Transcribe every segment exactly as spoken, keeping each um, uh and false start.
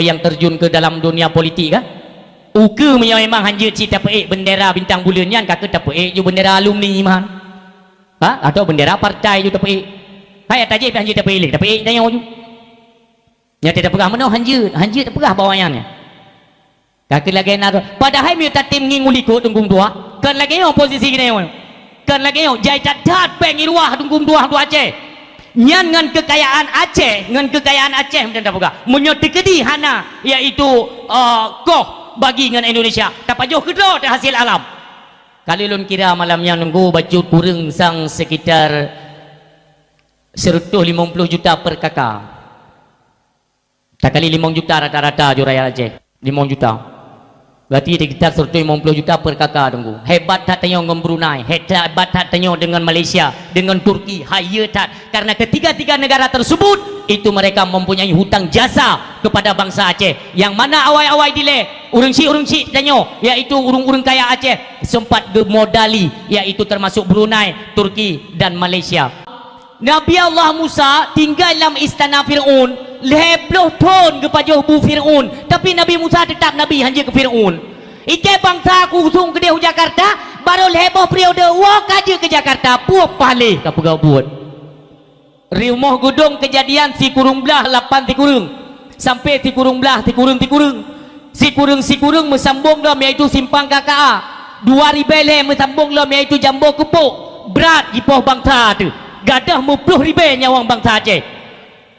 nyang terjun ke dalam dunia politik kan? Ukeue meunyoe memang hanjeuet cit tapeuék bendera bintang buleuen nyan, ka keuh tapeuék ju bendera alumni meuhan. Ha? Atau bendera partai ju tapeuék. Hai ata jih hanjeuet tapeuék lé, tapeuék tanyoe ju. Nyan teupeugah meunoe hanjeuet, hanjeuet teupeugah bak awaknyan nyan. Ka keuh lagèe na, padahai meunyoe tatem ngieng u likot Teungku meutuah, kon lagèe nyoe posisi geutanyoe. Kon lagèe nyoe, jai that-that péng i ruwah Teungku meutuah, meutuah Aceh. Nyan ngon keukayaan Aceh, ngon keukayaan Aceh meunan tapeugah. Meunyoe teukeudi hana, yaitu, eh, koh bagi ngon Indonesia, tapajoh keudroe teuh hasil alam. Kali lôn kira malam nyan Teungku bacut kureueng sang sekitar seratus limong puluh juta per K K. Takali limong juta rata-rata ju rakyat Aceh. Limong juta. Berarti sekitar seratus limong puluh juta per K K, Teungku. Hebat that tanyoe ngon Brunei, hebat that tanyoe dengan Malaysia, dengan Turki, hayeue that. Karena ketiga-tiga negara tersebut, itu mereka mempunyai hutang jasa kepada bangsa Aceh. Yang mana awai-awai dilèe, ureueng syik-ureueng syik tanyoe, yaitu ureueng-ureueng kaya Aceh, sempat geumodali, yaitu termasuk Brunei, Turki, dan Malaysia. Nabi Allah Musa tinggai lam istana Fir'aun, lhèe ploh thôn geupajoh bu Fir'aun, tapi Nabi Musa teutap nabi, hanjeuet keu Fir'aun. Ikei bangsa kuusông keudeh u Jakarta, barô lhèe boh periode woe ka jeuet keu Jakarta, puôh paléh ka peugah buet. Rumoh Geudong Keujadian sikureueng blaih lapan sikureueng, sampai sikureueng blaih sikureueng-sikureueng. Sikureueng-sikureueng meusambong lom, yaitu Simpang K K A. Dua ribèe lhèe meusambong lom, yaitu Jambo Keupok. Brat jipoh bangsa teuh. Gadôh meuploh ribèe nyawöng bangsa Aceh.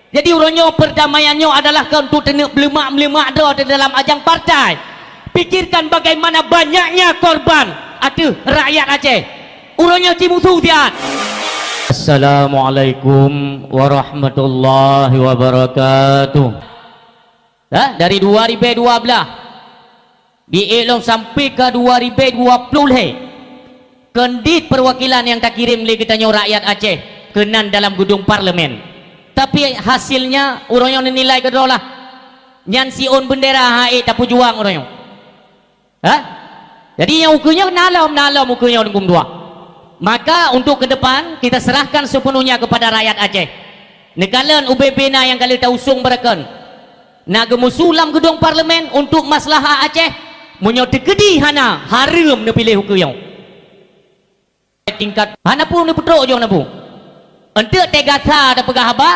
Jadi, uroe nyoe perdamaian nyoe adalah keu untuk teuneuk meuleumak-meuleumak droe di dalam ajang partai. Pikirkan bagaimana banyaknya korban ateueh rakyat Aceh. Uroe nyoe ci musu siat. Assalamualaikum warahmatullahi wabarakatuh. Ha? Dari dua ribèe dua blaih. Di ék lom sampai ka dua ribèe dua ploh lhèe. Keundit perwakilan nyang takirém lé geutanyoe rakyat Aceh keunan dalam gedung parlemen. Tapi hasilnya, uroe nyoe neunilai keudroe lah. Nyan siôn bendera han ék tapeujuang uroe nyoe. Ha? Jadi, nyang ukeue nyoe na lom, na lom ukeue nyoe Teungku meutuah. Maka, untuk ke depan, kita serahkan sepenuhnya kepada rakyat Aceh. Neukalon ubé-bé na nyang ka lheueh tausông beurakon. Na geumusu lam geudong parlemen untuk maslahah Aceh. Meunyoe teukeudi hana, hareuem neupiléh ukeue nyoe. Tingkat hana peue neupeutrok jong na peue. Eunteuk teuh gata tapeugah haba,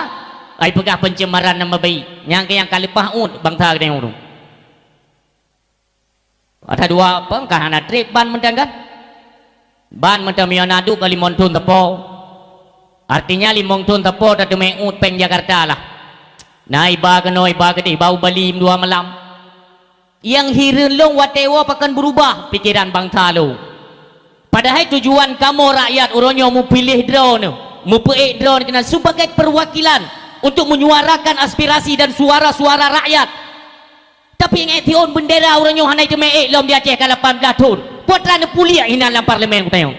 ai peugah pencemaran nama baik. Nyang keu nyang ka leupah uet bangsa geutanyoe tu. Ata dua pang ka hana trép ban mantong kan? Ban mantong meunyoe na duek ka limong thon teupô. Artinya limong thon teupô tateumé uet péng Jakarta lah. Na iba keunoe, iba keudeh, iba u Bali meudua malam. Nyang hireuen lôn watèe woe pakon beurubah pikeran bangsa lôn. Padahai tujuan kamoe rakyat uroe nyoe mupiléh droeneuh, mupeuék droeneuh keunan sebagai perwakilan untuk menyuarakan aspirasi dan suara-suara rakyat. Tapi nyang ék siôn bendera uroe nyoe hana jiteumé ék lom di Aceh ka lapan blaih thon. Peue teuma neupuléh inan lam parlemen geutanyoe.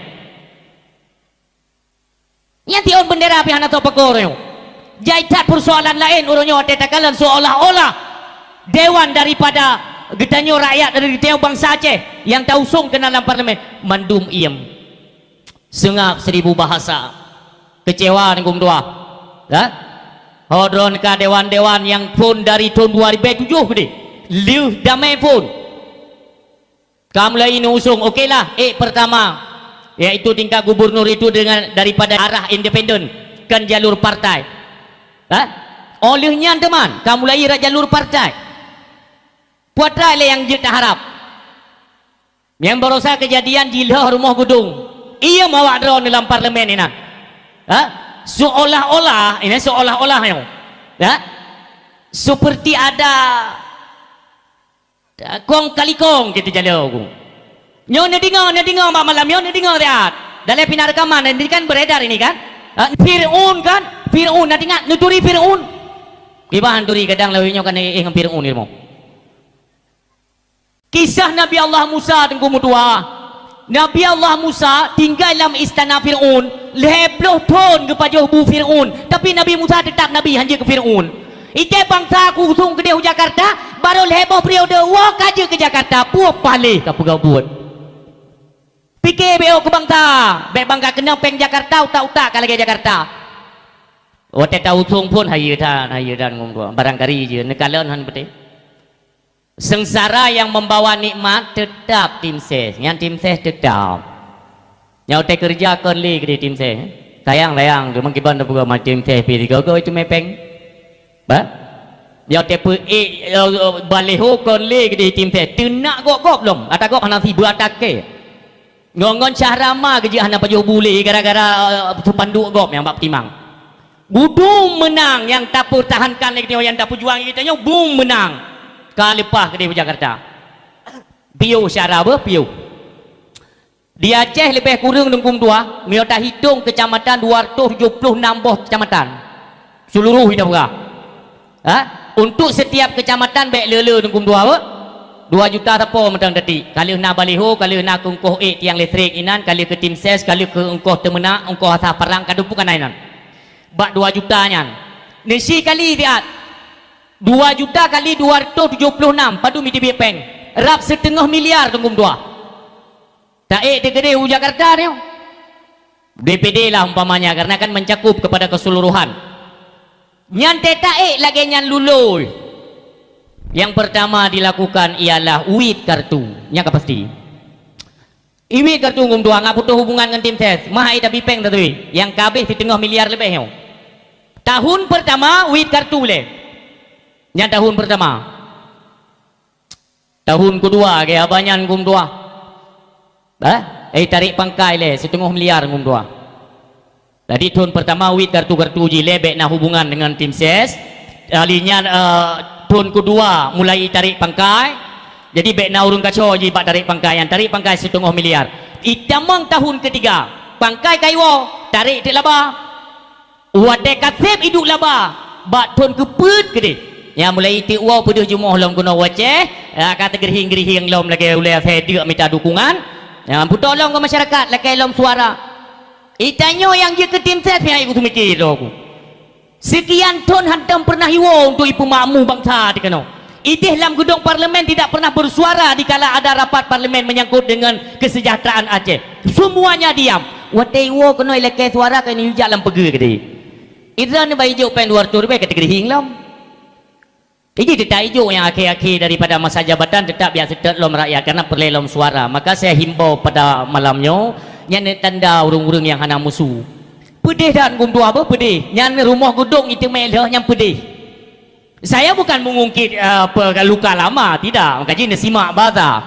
Nyang siôn bendera pih hana soe peugah uroe nyoe. Jai that persoalan laén uroe nyoe watèe takalon seolah-olah dewan daripada geutanyoe rakyat dari geutanyoe bansa Aceh nyang tausong keunan lam parlemen mandum iem. Seungab seribu bahasa. Keucewa Teungku meutuah. Ya? Ho droeneuh ka dewan-dewan nyang phon dari thon dua ribèe tujoh keudeh. Lheueh damé phon. Ka mulai neuusong, oke lah, ék pertama, yaitu tingkat gubernur itu dengan daripada arah independen, kon jalur partai. Ha? Óh lheueh nyan teuma, ka mulai rot jalur partai. Peue atra lé nyang jeuet taharab. Nyang barosa keujadian jilhoh rumoh gudong. Iem awak droeneuh lam parlemen inan. Ha? Seolah-olah, ini seolah-olah nyoe. Ha? Seperti ada kong kali kong kita jalo ku. Nyoe neudeungoe, neudeungoe bak malam nyoe neudeungoe siat. Dalam pina rekaman ini kan beredar ini kan? Ha? Fir'aun kan? Fir'aun, na teuingat neuturi Fir'aun? Kiban turi kadang lawét nyoe kan éh ngon Fir'aun ilmu. Kisah Nabi Allah Musa Teungku meutuah. Nabi Allah Musa tinggai lam istana Fir'aun, lhèe ploh thon geupajoh bu Fir'aun, tapi Nabi Musa teutap nabi han jeuet keu Fir'aun. Iké bansa ku usung keudeh u Jakarta, barô lhèe boh periode woe ka jeuet keu Jakarta, puôh paléh ka peugah buet. Piké bék keu bansa, bék bansa keunong péng Jakarta, utak-utak ka lagèe Jakarta. Watèe tausong phon hayeue that, hayeue that ngon barangkari jih, neukalon han beutôi. Seungsara nyang membawa nikmat teutap tim ses. Nyan tim ses teutap. Nyang watèe keureuja kon lé keudéh tim ses. Sayang-sayang, teuma kiban tapeugah ma tim ses pih sigoe-goe teumé péng. Bah? Nyang watèe peuék, eh, baliho kon lé keudéh tim ses. Teunak gob-gob lom. Ata gob hana sibeuet atakè. Ngon-ngon Syahrama keujeuet hana pajoh bu lé gara-gara, eh, spanduk gob nyang bak peutimang. Budum meunang nyang tapeutahankan lé geutanyoe, nyang tapeujuang lé geutanyoe, bum meunang. Ka leupah keudéh u Jakarta. Piôh Syahra beuh, piôh. Di Aceh leubeh kureueng Teungku Meutuah, meunyoe tahitong keucamatan dua ratus tujoh puluh nam boh keucamatan. Seuluruh ita peugah. Ha? Untuk setiap keucamatan bèk le-le Teungku Meutuah, beuh. Dua juta sapo mantong tadi. Ka lheueh na baliho, ka lheueh na keu eungkoh ék tiang listrik inan, ka lheueh keu tim ses, ka lheueh keu eungkoh teumeunak, eungkoh asah parang, ka dumpuk keunan inan. Bak dua juta nyan. Neusi kali siat. Dua juta kali dua ratus tujoh puluh nam, padum jiteubiet péng? Rab siteungoh miliar Teungku Meutuah. Taék teukeudéh u Jakarta nyoe. D P D lah umpamanya, karena kan mencakup kepada keseluruhan. Nyan teuh taék lagèe nyan lulôi. Yang pertama dilakukan ialah uit kartu. Nyan ka pasti. Uit kartu Teungku Meutuah, ngat putôh hubungan ngon tim ses. Mah ai tabi péng tatui. Nyang ka habéh siteungoh miliar leubeh nyoe. Tahun pertama uit kartu lé. Nyan tahun pertama. Tahun kedua, lagèe haba nyan Teungku Meutuah. Bah? Eh, tarek pangkai lé, siteungoh miliar Teungku Meutuah. Jadi thon pertama uit kartu-kartu jih lé bèk na hubungan deungon tim ses. Kali nyan, eh, thon kedua mulai tarek pangkai. Jadi bèk na ureueng kaco jih bak tarek pangkai nyan, tarek pangkai siteungoh miliar. Itamong tahun ketiga, pangkai kaiwoe, tarek teuk laba. Watèe ka sép iduek laba, bak thon keupeuet keudéh. Nyang mulai iteuk woe peudeuh jumoh lom keunoe u Aceh, ka teugeurihieng-geurihieng lom lagèe ulèe asèe deuk mita dukungan. Nyang putôh lom keu masyarakat lakèe lom suara. Itanyoe nyang jeuet keu tim ses pih hana jiku seumiké droe ku. Seukian thon hantom peureunah iwoe untuk ipeumakmu bansa teuh keunoe. Idéh lam geudong parlemen tidak pernah bersuara dikala ada rapat parlemen menyangkut dengan kesejahteraan Aceh. Semuanya diam. Watèe iwoe keunoe ilakèe suara keu neujak lam peugèt keudéh. Idroeneuh ban ijok péng dua ratus ribèe ka teugeurihieng lom. Jadi teuta ijok nyang akhé-akhé daripada masa jabatan teutap jak seutôt lom rakyat karena peureulèe lom suara. Maka saya himbau pada malam nyoe, nyan tanda ureueng-ureueng nyang hana musu. Peudeh that Teungku Meutuah beuh, peudeh. Nyan rumoh geudong iteumé lheueh nyan peudeh. Saya bukan mengungkit, eh, apa, luka lama, tidak. Maka jih neusimak basa.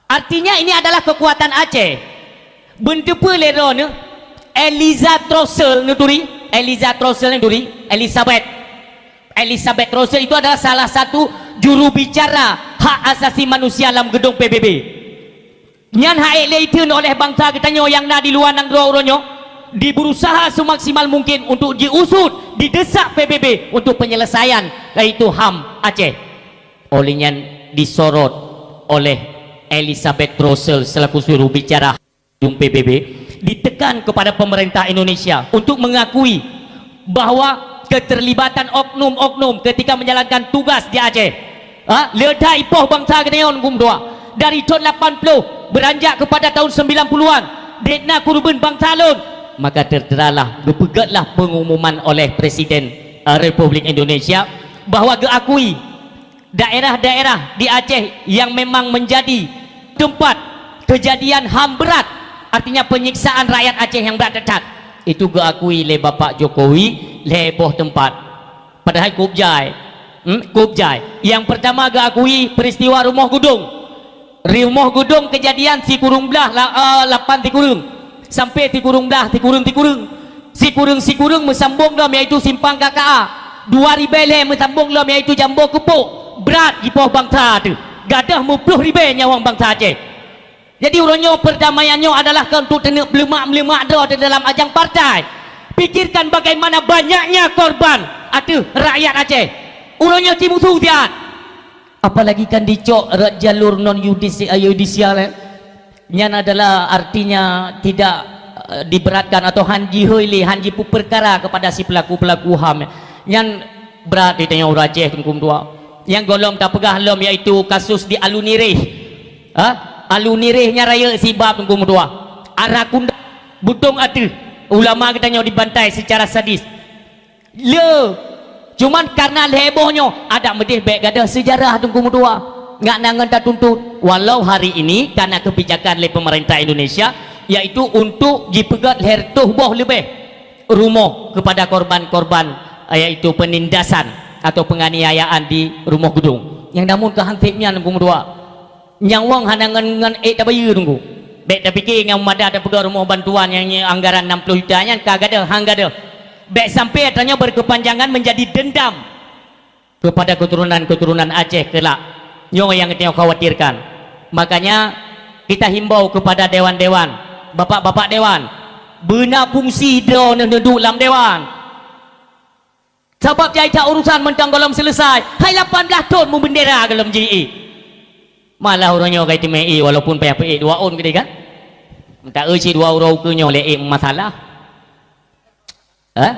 Artinya ini adalah kekuatan Aceh. Beuneuteupeu lé droeneuh, Eliza Trussel neuturi, Eliza Trussel neuturi, Elizabeth. Elizabeth Trussel itu adalah salah satu juru bicara hak asasi manusia lam geudong P B B. Nyan han ék lé iteun oleh bansa geutanyoe nyang na di luwa nanggroe uroe nyoe, diberusaha seumaksimal mungkin untuk jiusut, didesak P B B untuk penyelesaian, yaitu HAM Aceh. Oleh nyan disorot oleh Elizabeth Trussel selaku juru bicara P B B, ditekan kepada pemerintah Indonesia untuk mengakui bahwa keterlibatan oknum-oknum ketika menjalankan tugas di Aceh, ha, le that ipoh bansa geutanyoe Teungku Meutuah. Dari thon lapan ploh beranjak kepada tahun sembilan puluhan, dek na keureubeuen bansa lôn. Maka terteralah, geupeugötlah pengumuman oleh Presiden, eh, Republik Indonesia bahwa geuakui daerah-daerah di Aceh yang memang menjadi tempat kejadian HAM berat, artinya penyiksaan rakyat Aceh yang berat that-that, itu geuakui lé Bapak Jokowi lhèe boh teumpat. Padahai kôb jai. Hmm, kôb jai. Nyang peurtama geuakui peristiwa rumoh geudong. Rumoh geudong kejadian sikureueng blah la-, eh, lapan sikureueng. Sampoe sikureueng blah, sikureueng-sikureueng. Sikureueng-sikureueng meusambong lom, yaitu simpang K K A. Dua ribèe lhèe meusambong lom, yaitu Jambo Keupok. Brat jipoh bansa teuh. Gadôh meuploh ribèe nyawöng bansa Aceh. Jadi, uroe nyoe perdamaian nyoe adalah keu untuk teuneuk meuleumak-meuleumak droe di dalam ajang partai. Pikirkan bagaimana banyaknya korban ateueh rakyat Aceh. Uroe nyoe ci musu siat. Apalagi kan dicok rot jalur non yudisi-, eh, yudisial, eh. Nyan adalah artinya tidak, eh, diberatkan atau han jihôi lé, han jipeupeukara kepada si pelaku-pelaku HAM. Nyan brat di tanyoe ureueng Aceh Teungku Meutuah. Nyang gohlom tapeugah lom yaitu kasus di Alun Nirih. Ha? Alun Nirih nyan rayeuk sibab Teungku Meutuah. Arakunda, Butong Ateueh, ulama geutanyoe dibantai secara sadis. Le Cuman karena lhée boh nyoe, adak meudeh bék gadoh seujarah Teungku meutuah. Ngat na ngon tatuntut. Walau hari ini karena kebijakan lé pemerintah Indonesia, yaitu untuk jipeugét lhée reutôh boh leubeh rumoh kepada korban-korban, yaitu penindasan atau penganiayaan di Rumoh Geudong. Nyang namun keu hanseb nyan Teungku meutuah. Nyang wong hana ngon, ngon ék tabayeue Teungku. Bék tapike nyang mada tapeugét rumoh bantuan nyang anggaran enam puluh juta nyan ka gadoh, han gadoh. Bék sampai tanyoe berkepanjangan menjadi dendam kepada keturunan-keturunan Aceh kelak. Nyoe nyang tanyoe khawatirkan. Makanya, kita himbau kepada dewan-dewan, bapak-bapak dewan, beuna fungsi droeneuh neuduek lam dewan. Sabab jai that urusan mantong gohlom selesai, hai lapan blaih thon meubendera gohlom ji-i. Malah uroe nyoe ka iteumé i, walaupun payah peuék dua ôn keudéh kan? Meuta eu cit dua uroe ukeue nyoe lé ék masalah. Hah?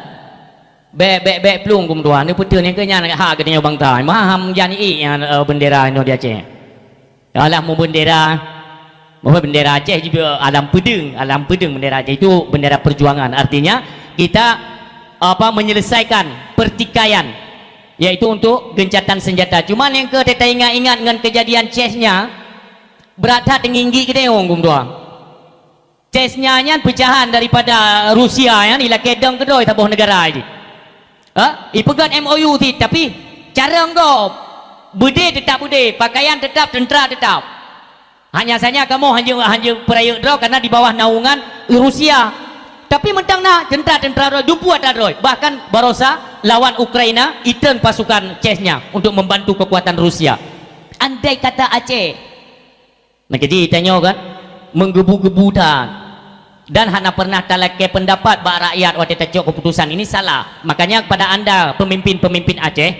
Bék, bék, bék plueng Teungku meutuah, neupeuteuh nyang keu nyan hak geutanyoe bansa. Maham jan i nyan, eh, bendera inoe di Aceh. Alah meubendera, meubendera Aceh jibeuet alam peudeueng, alam peudeueng bendera Aceh itu bendera perjuangan. Artinya, kita, apa, menyelesaikan pertikaian, yaitu untuk gencatan senjata. Cuma nyang keu taingat-ingat ngon kejadian Chechnya, brat that teunginggi keudéh Teungku meutuah. Chechnya nyan peucahan daripada Rusia nyan ilakée dong keudroe saboh neugara jih. Ha? Ipeugét M O U cit, tapi carông gob. Beudé teutap beudé, pakaian teutap, teuntra teutap. Hanya saja kamoe hanjeuet, hanjeuet peurayeuk droe karena di bawah naungan Rusia. Tapi mantong na teuntra-teuntra droe, dumpeue atra droe. Bahkan barosa lawan Ukraina, itreun pasukan Chechnya untuk membantu kekuatan Rusia. Andai kata Aceh Nah, jadi tanyoe kan, menggebu-gebu that. Dan hana pernah talakée pendapat bak rakyat watée tacok keputusan ini salah. Makanya kepada anda, pemimpin-pemimpin Aceh,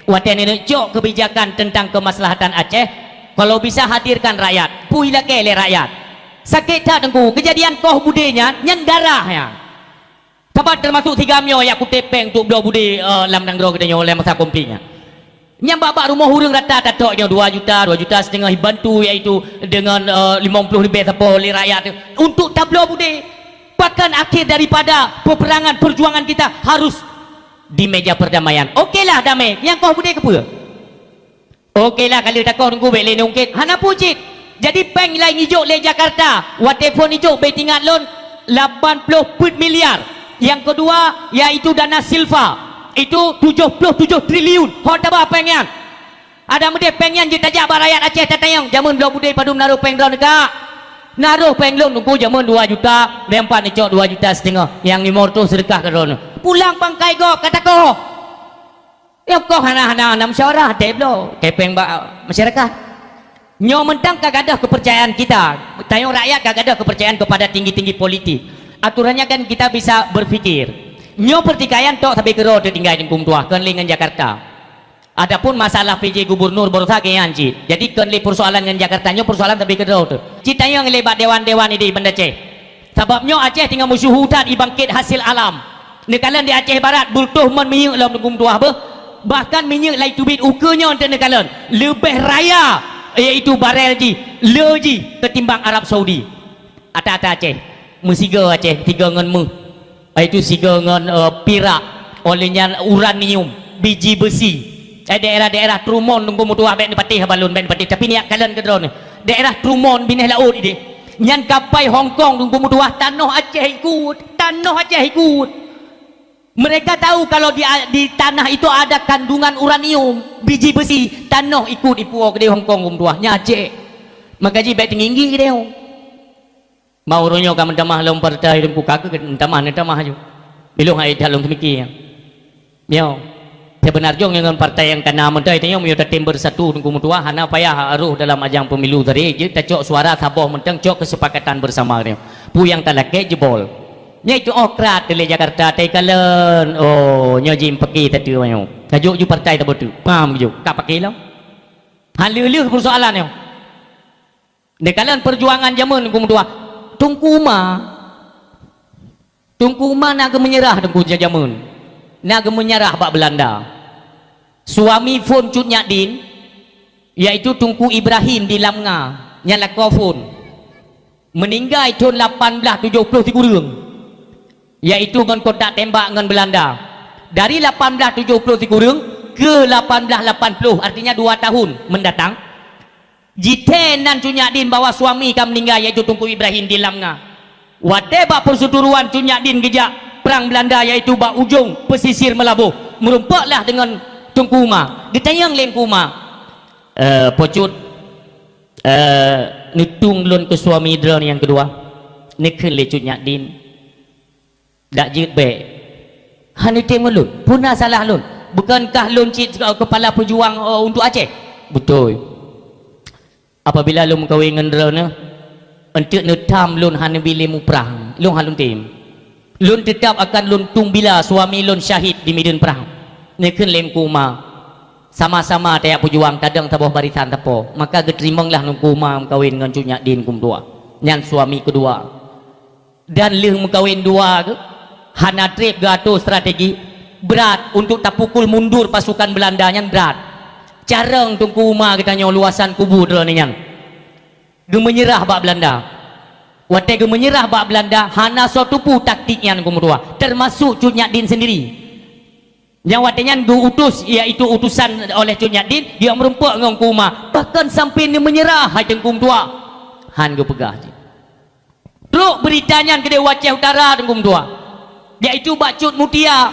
watée neuneuk cok kebijakan tentang kemaslahatan Aceh, kalau bisa hadirkan rakyat, pui lakée lé rakyat. Sakét that Teungku, kejadian koh budé nyan, nyan darah nyan. Sabab teumasuk si Gamyo jak kuté péng untuk bloe budé, eh, lam nanggroe geutanyoe lé masa konflik nyan. Nyang bak-bak rumoh ureuëng rata tatok nyoe dua juta, dua juta setengah ibantu, yaitu dengan, eh, limong ploh leubeh sapo lé rakyat tu untuk tabloe budé. Bahkan akhir daripada peperangan, perjuangan kita harus di meja perdamaian. Okelah damai, nyang koh budé keupeue? Okelah, ka lheueh takoh Teungku bék lé neungkét. Hana peue cit. Jadi péng lai ijok lé Jakarta. Watée phon ijok bék teuingat lôn lapan ploh peuet miliar. Nyang keudua yaitu dana silfa. Itu tujoh ploh tujoh triliun. Ho taba péng nyan. Adak meudeh péng nyan jeuet tajak bak rakyat Aceh tatanyong. Jameun bloe budé padum naroh péng droeneuh ka? Naroh péng lôn Teungku jameun dua juta, nyang pat neucok dua juta setengah. Nyang limong reutôh seudeukah keu droeneuh. Pulang bangkai gob ka takoh. Nyoe koh hana, hana, hana musyawarah, teh bloe, kepeng bak masyarakat. Nyoe mantong ka gadôh kepercayaan kita. Tanyoe rakyat ka gadôh kepercayaan kepada tinggi-tinggi politik. Aturannya kan kita bisa berpikir. Nyoe pertikaian tok sabe keudroe teutinggai Teungku meutuah, kon lé ngon Jakarta. Adapun masalah P J gubernur barosa geuyan cit. Jadi kon lé persoalan ngon Jakarta, nyoe persoalan sabe keudroe teuh. Cit tanyoe lé bak dewan-dewan idéh Banda Aceh. Sabab nyoe Aceh teungoh meusyeuhu that ibangkét hasil alam. Neukalon di Aceh Barat, beureutoh mon minyeuk lom Teungku meutuah beuh. Bahkan minyeuk lai teubiet ukeue nyoe teuh neukalon leubeh raya, yaitu barel jih, le jih ketimbang Arab Saudi. Ata-ata Aceh, meusigoe Aceh, sigoe ngon méuh, yaitu sigoe ngon, eh, pirak, oleh nyan uranium, biji besi. Eh, daerah-daerah Trummon Teungku meutuah bék neupatéh haba lôn, bék neupatéh, tapi neujak kalon keudroe nyoe. Daerah Trummon binéh laôt idéh. Nyan kapai Hong Kong Teungku meutuah, tanoh Aceh ikut, tanoh Aceh ikut. Mereka tahu kalau di, di tanah itu ada kandungan uranium, biji besi, tanoh ikut ipuwoe keudéh Hong Kong Teungku meutuah, nyan Aceh. Maka jih bék teunginggi keudéh. Mau uroe nyoe ka meutamah lom partai Teungku, ka keuh meutamah, neutamah aju. Milong hai that lôn seumiké. Nyoe, seubeunarjih ngon partai nyang kana meutai tanyoe meunyoe tatem beusatu Teungku meutuah, hana payah rôh dalam ajang pemilu tadi, jeuet tacok suara saboh mantong, cok keusepakatan beusama nyoe. Peue nyang talakée jeubol. Nyoe itu oh krat lé Jakarta, tai kalon. Oh, nyoe jih peuki tatu nyoe. Tajok ju partai taboh tu. Paham ju? Ka pakai lom. Hana lheueh-lheueh persoalan nyoe. Neukalon perjuangan jameun Teungku meutuah. Teungku Uma. Teungku Uma na geumeunyeurah Teungku jameun. Na geumeunyeurah bak Beulanda. Suami phon Cut Nyak Dien, yaitu Teungku Ibrahim di Lamnga, nyan lakoe phon. Meuninggai thon lapan blaih tujoh ploh sikureueng, yaitu ngon kontak tembak ngon Beulanda. Dari lapan belas tujuh puluh sikureueng ke lapan belas lapan puluh, artinya dua tahun mendatang, jithèe nan Cut Nyak Dien bahwa suami ka meninggal, yaitu Teungku Ibrahim di Lamnga. Watèe bak perseturuan Cut Nyak Dien geujak prang Belanda, yaitu bak ujong pesisir Meulaboh, meurumpok lah deungon Teungku Uma. Geutanyong lé Teungku Uma, "Eh, Po Cut, eh, neutueng lôn keu suami droeneuh nyang keudua?" Neukheun lé Cut Nyak Dien, "Dak jeuet bèk. Hana tem ngon lôn. Peue na salah lôn? Bukankah lôn cit, eh, kepala pejuang, eh, untuk Aceh?" "Beutôi. Apabila lôn meukawen ngon droeneuh, eunteuk neutam lôn hana bi lé muprang. Lôn hana lôn tem. Lôn teutap akan lôn tueng bila suami lôn syahid di medan prang." Neukheun lé Teungku Uma, "Sama-sama tajak peujuang, tadong saboh barisan sapo." Maka geuteurimong lah Teungku Uma meukawen ngon Cut Nyak Dien Teungku Uma. Nyan suami keudua. Dan lheueh meukawen dua geuh, hana trép geuatô strategi, brat untuk tapukul mundur pasukan Belanda nyan brat. Carông Teungku Uma geutanyoe luwasan kubu droeneuh nyan. Geumeunyerah bak Belanda. Watèe geumeunyerah bak Belanda, hana soe teupeu taktik nyan Teungku Uma, termasuk Cut Nyak Dien sendiri. Nyang watèe nyan geu-utus, yaitu utusan oleh Cut Nyak Dien, dia meurumpok ngon Teungku Uma, bahkan sampai neumeunyerah hai Teungku Uma. Han geupeugah jih. Trok beurita nyan keudéh u Aceh Utara Teungku Uma, yaitu bak Cut Mutia.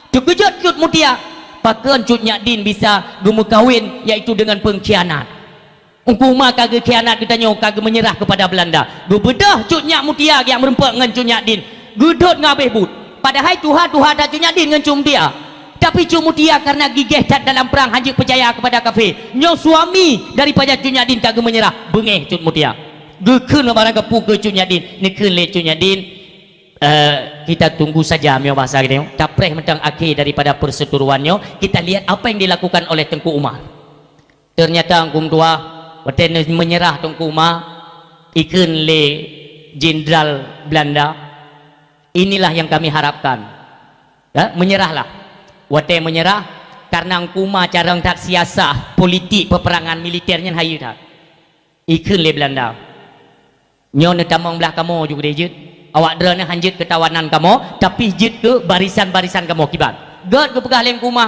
Teukeujot Cut Mutia, pakon Cut Nyak Dien bisa geumeukawen, yaitu deungon pengkhianat. Teungku Uma ka geukhianat geutanyoe, ka geumeunyerah keupada Belanda. Geubeudôh Cut Nyak Mutia geujak meurumpok ngon Cut Nyak Dien. Geudhôt ngon abéh buet. Padahai tuha-tuha that Cut Nyak Dien ngon Cut Mutia. Tapi Cut Mutia kareuna gigéh that dalam prang, hanjeuet peucaya keupada kafé. Nyoe suami daripada Cut Nyak Dien ka geumeunyerah. Beungéh Cut Mutia. Geukheun barang gapu keu Cut Nyak Dien. Neukheun lé Cut Nyak Dien, eh, "Kita tunggu saja," meunyoe bahasa geutanyoe. Tapreh mantong akhé daripada perseturuan nyoe. Kita lihat apa yang dilakukan oleh Teungku Umar. Ternyata Teungku Uma, watèe meunyeurah Teungku Uma, ikheun lé jenderal Belanda, "Inilah yang kami harapkan." Ya, meunyeurahlah. Watèe meunyeurah, kareuna Teungku Uma carông that siasah politik peperangan militer nyan hayeue that. Ikheun lé Belanda, "Nyoe neutamong blah kamoe ju keudéh jeuet. Awak droeneuh han jeuet keu tawanan kamoe, tapi jeuet keu barisan-barisan kamoe kiban." Gèt geupeugah lé Teungku Uma,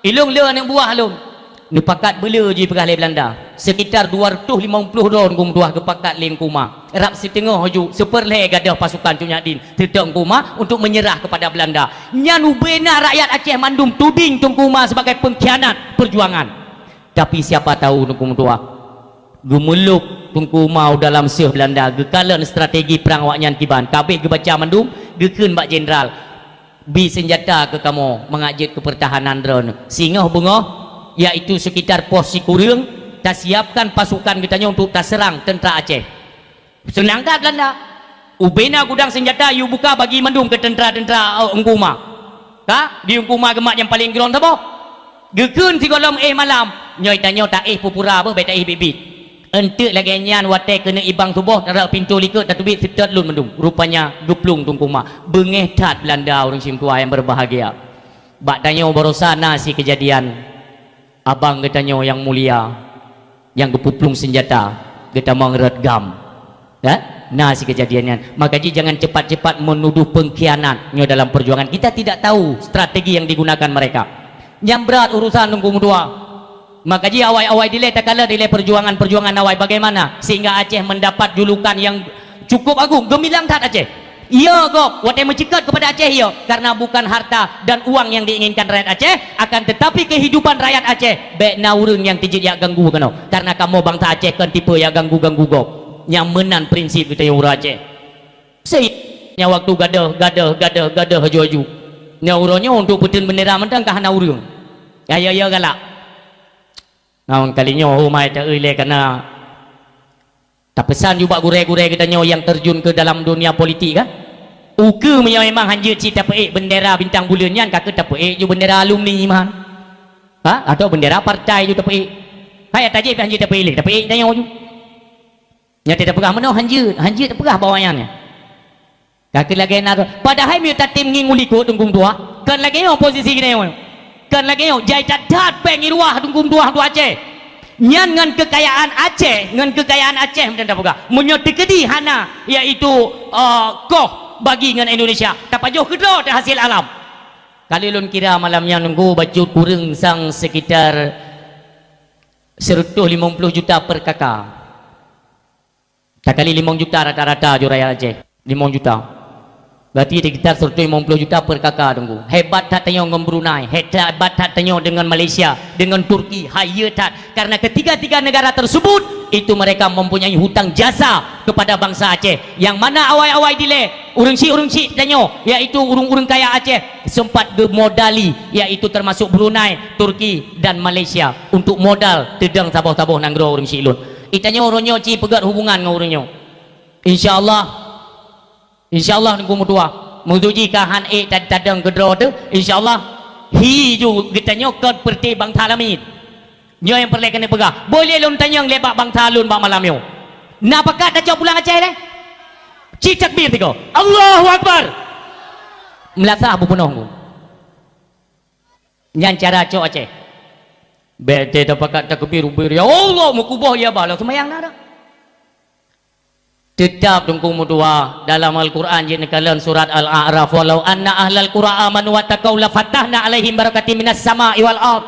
"Ilôn le aneuk buah lôn." Neupakat beule jipeugah lé Belanda. Sekitar dua ratus lima puluh droe Teungku Uma geupakat lé Teungku Uma. Rab siteungoh ju, seupeurlhèe gadôh pasukan Cut Nyak Dien, teutok Teungku Uma untuk meunyeurah keupada Belanda. Nyan ubé na rakyat Aceh mandum tuding Teungku Uma sebagai pengkhianat perjuangan. Tapi siapa tahu Teungku Uma, geumeulôb Teungku Uma u dalam seuh Belanda, geukalon strategi prang awaknyan kiban. Ka abéh geubaca mandum, geukheun bak jenderal, "Bi seunjata keu kamoe mangat jeuet keu peurtahanan droeneuh. Singoh beungoh, yaitu sekitar pos sikureueng, tasiapkan pasukan geutanyoe untuk taseurang teuntra Aceh." Seunang that Belanda. Ubé na gudang seunjata, yue buka bagi mandum keu teuntra-teuntra, eh, Teungku Uma. Ka, di Teungku Uma geumat nyang paleng kron saboh. Geukheun sigohlom éh malam, "Nyoe tanyoe taéh peue-peue beuh, bèk taéh biet-biet." Eunteuk lagèe nyan watèe keuneuk ibang suboh, tarak pintoe likot tateubiet, seutôt lôn mandum. Rupanya geuplueng Teungku Uma. Beungéh that Belanda, ureueng syedara nyang berbahagia. Bak tanyoe barosa na si keujadian. Abang geutanyoe nyang mulia, nyang geupeuplueng seunjata, geutamong rot gam. Ya? Na si keujadian nyan. Maka jih jangan cepat-cepat menuduh pengkhianat nyoe dalam perjuangan. Kita tidak tahu strategi yang digunakan mereka. Nyan brat urusan Teungku Uma. Maka jih awai-awai dilèe takalon dilèe perjuangan-perjuangan awai bagaimana sehingga Aceh mendapat julukan yang cukup agung, geumilang that Aceh. Iya gob, watèe meuceukeut keupada Aceh iya, karena bukan harta dan uang yang diinginkan rakyat Aceh, akan tetapi kehidupan rakyat Aceh, bèk na ureueng nyang teujeuet jak ganggu keunoe. Karena kamoe bansa Aceh kon tipe jak ganggu-ganggu gob. Nyang meunan prinsip geutanyoe ureueng Aceh. Sehingga waktu gadôh, gadôh, gadôh, gadôh aju-aju. Nyoe uroe nyoe untuk peuteun bendera mantong ka hana ureueng. Ya, ya, ya, galak. Ngon kali nyoe, oh, mai ta-eu ilèe kana. Tapeusan ju bak gurèe-gurèe geutanyoe nyang terjun ke dalam dunia politik, kan? Ukeue meunyoe memang hanjeuet cit tapeuék bendera bintang buleuen nyan, ka keuh tapeuék ju bendera alumni meuhan. Ha? Atau bendera partai ju tapeuék. Hai, ata jih hanjeuet tapeuék lé, tapeuék tanyoe ju. Nyan tapeugah meunoe hanjeuet, hanjeuet tapeugah bak awaknyan nyan. Ka keuh lagèe na, padahai meunyoe tatem ngieng u likot Teungku Meutuah, kon lagèe nyoe posisi geutanyoe. Kon lagèe nyoe, jai that-that péng i ruwah Teungku Meutuah, Teungku Aceh. Nyan ngon keukayaan Aceh, ngon keukayaan Aceh meunan tapeugah. Meunyoe teukeudi hana, yaitu, eh, koh bagi ngon Indonesia, tapajoh keudroe teuh hasé alam. Kali lôn kira malam nyan Teungku bacut kureueng sang sekitar seratus lima puluh juta per K K. Takali limong juta rata-rata ju rakyat Aceh. Limong juta. Berarti sekitar seratus lima puluh juta per K K Teungku. Hebat that tanyoe ngon Brunei, hebat that tanyoe dengan Malaysia, dengan Turki, hai ye that. Karena ketiga-tiga negara tersebut itu mereka mempunyai hutang jasa kepada bangsa Aceh. Yang mana awai-awai dilée ureuëng syiek-ureuëng syiek tanyoe, yaitu ureuëng-ureuëng kaya Aceh sempat gemodali, yaitu termasuk Brunei, Turki dan Malaysia untuk modal teudong saboh-saboh nanggroe ureuëng syiek lôn. Itanyoe uroe nyoe ci peugét hubungan ngon uroe nyoe. Insya Allah, insya Allah Teungku meutuah. Meunyoe jih ka han ék tad-, tadong keudroe teuh, insya Allah hi ju geutanyoe kon peureuté bangsa lamin. Nyoe nyang peureulée keuneuk peugah. Boh lé lôn tanyong lé bak bangsa lôn bak malam nyoe. Na pakat tacok pulang Aceh lé? Ci takbir tiga. Allahu Akbar. Meulasah beupunoh Teungku. Nyan cara cok Aceh. Bék teuh tapakat takbir ubir, "Ya Allah, meukuboh ya bala seumayang na dak." Teutab Teungku meutuah dalam Al-Quran jeuet neukalon surat Al-A'raf, "Walau anna ahlal qura amanu wattaqau lafatahna alaihim barakatim minas sama'i wal ard."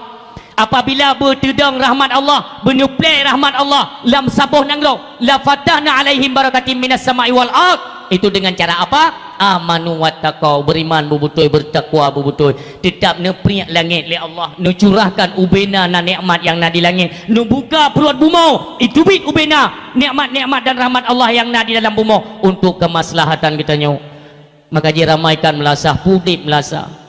Apabila beuteudong rahmat Allah, beuneuplée rahmat Allah lam saboh nanggroe, "Lafatahna alaihim barakatim minas sama'i wal ard." Itu dengan cara apa? "Amanu wattaqau," beriman beubeutôi, bertakwa beubeutôi. Teutab neupriek langét lé Allah, neucurahkan ubena na nikmat nyang na di langét, neubuka pruet bumoe, iteubiet ubena nikmat-nikmat dan rahmat Allah nyang na di dalam bumoe untuk kemaslahatan geutanyoe. Maka jiramaikan meulasah, pudeb meulasah.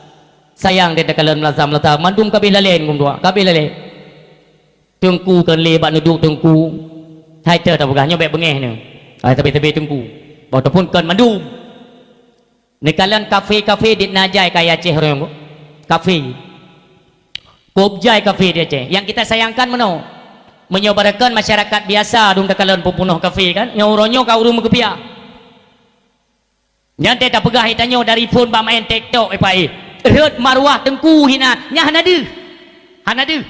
Sayang deh takalon meulasah-meulasah, mandum ka abéh lalée ngon dua, ka abéh lalée. Teungku kon lé bak neuduek teungku. Hai teuh tapeugah nyoe bék beungéh nyoe. Hai tabe-tabe teungku. Ataupun kon mandum. Neukalon kafe-kafe dit na jai kayée Aceh ureuëng ko. Kafe. Kop jai kafe di Aceh. Nyang kita sayangkan meunoe. Meunyoe barokon masyarakat biasa dum takalon peupunoh kafe kan, nyoe uroe nyoe ka ureuëng meukeupia. Nyan teuh tapeugah itanyoe dari phon bak maén TikTok, eh, Pak, eh. Rhot maruah teungku hina, nyan hana deuh. Hana deuh.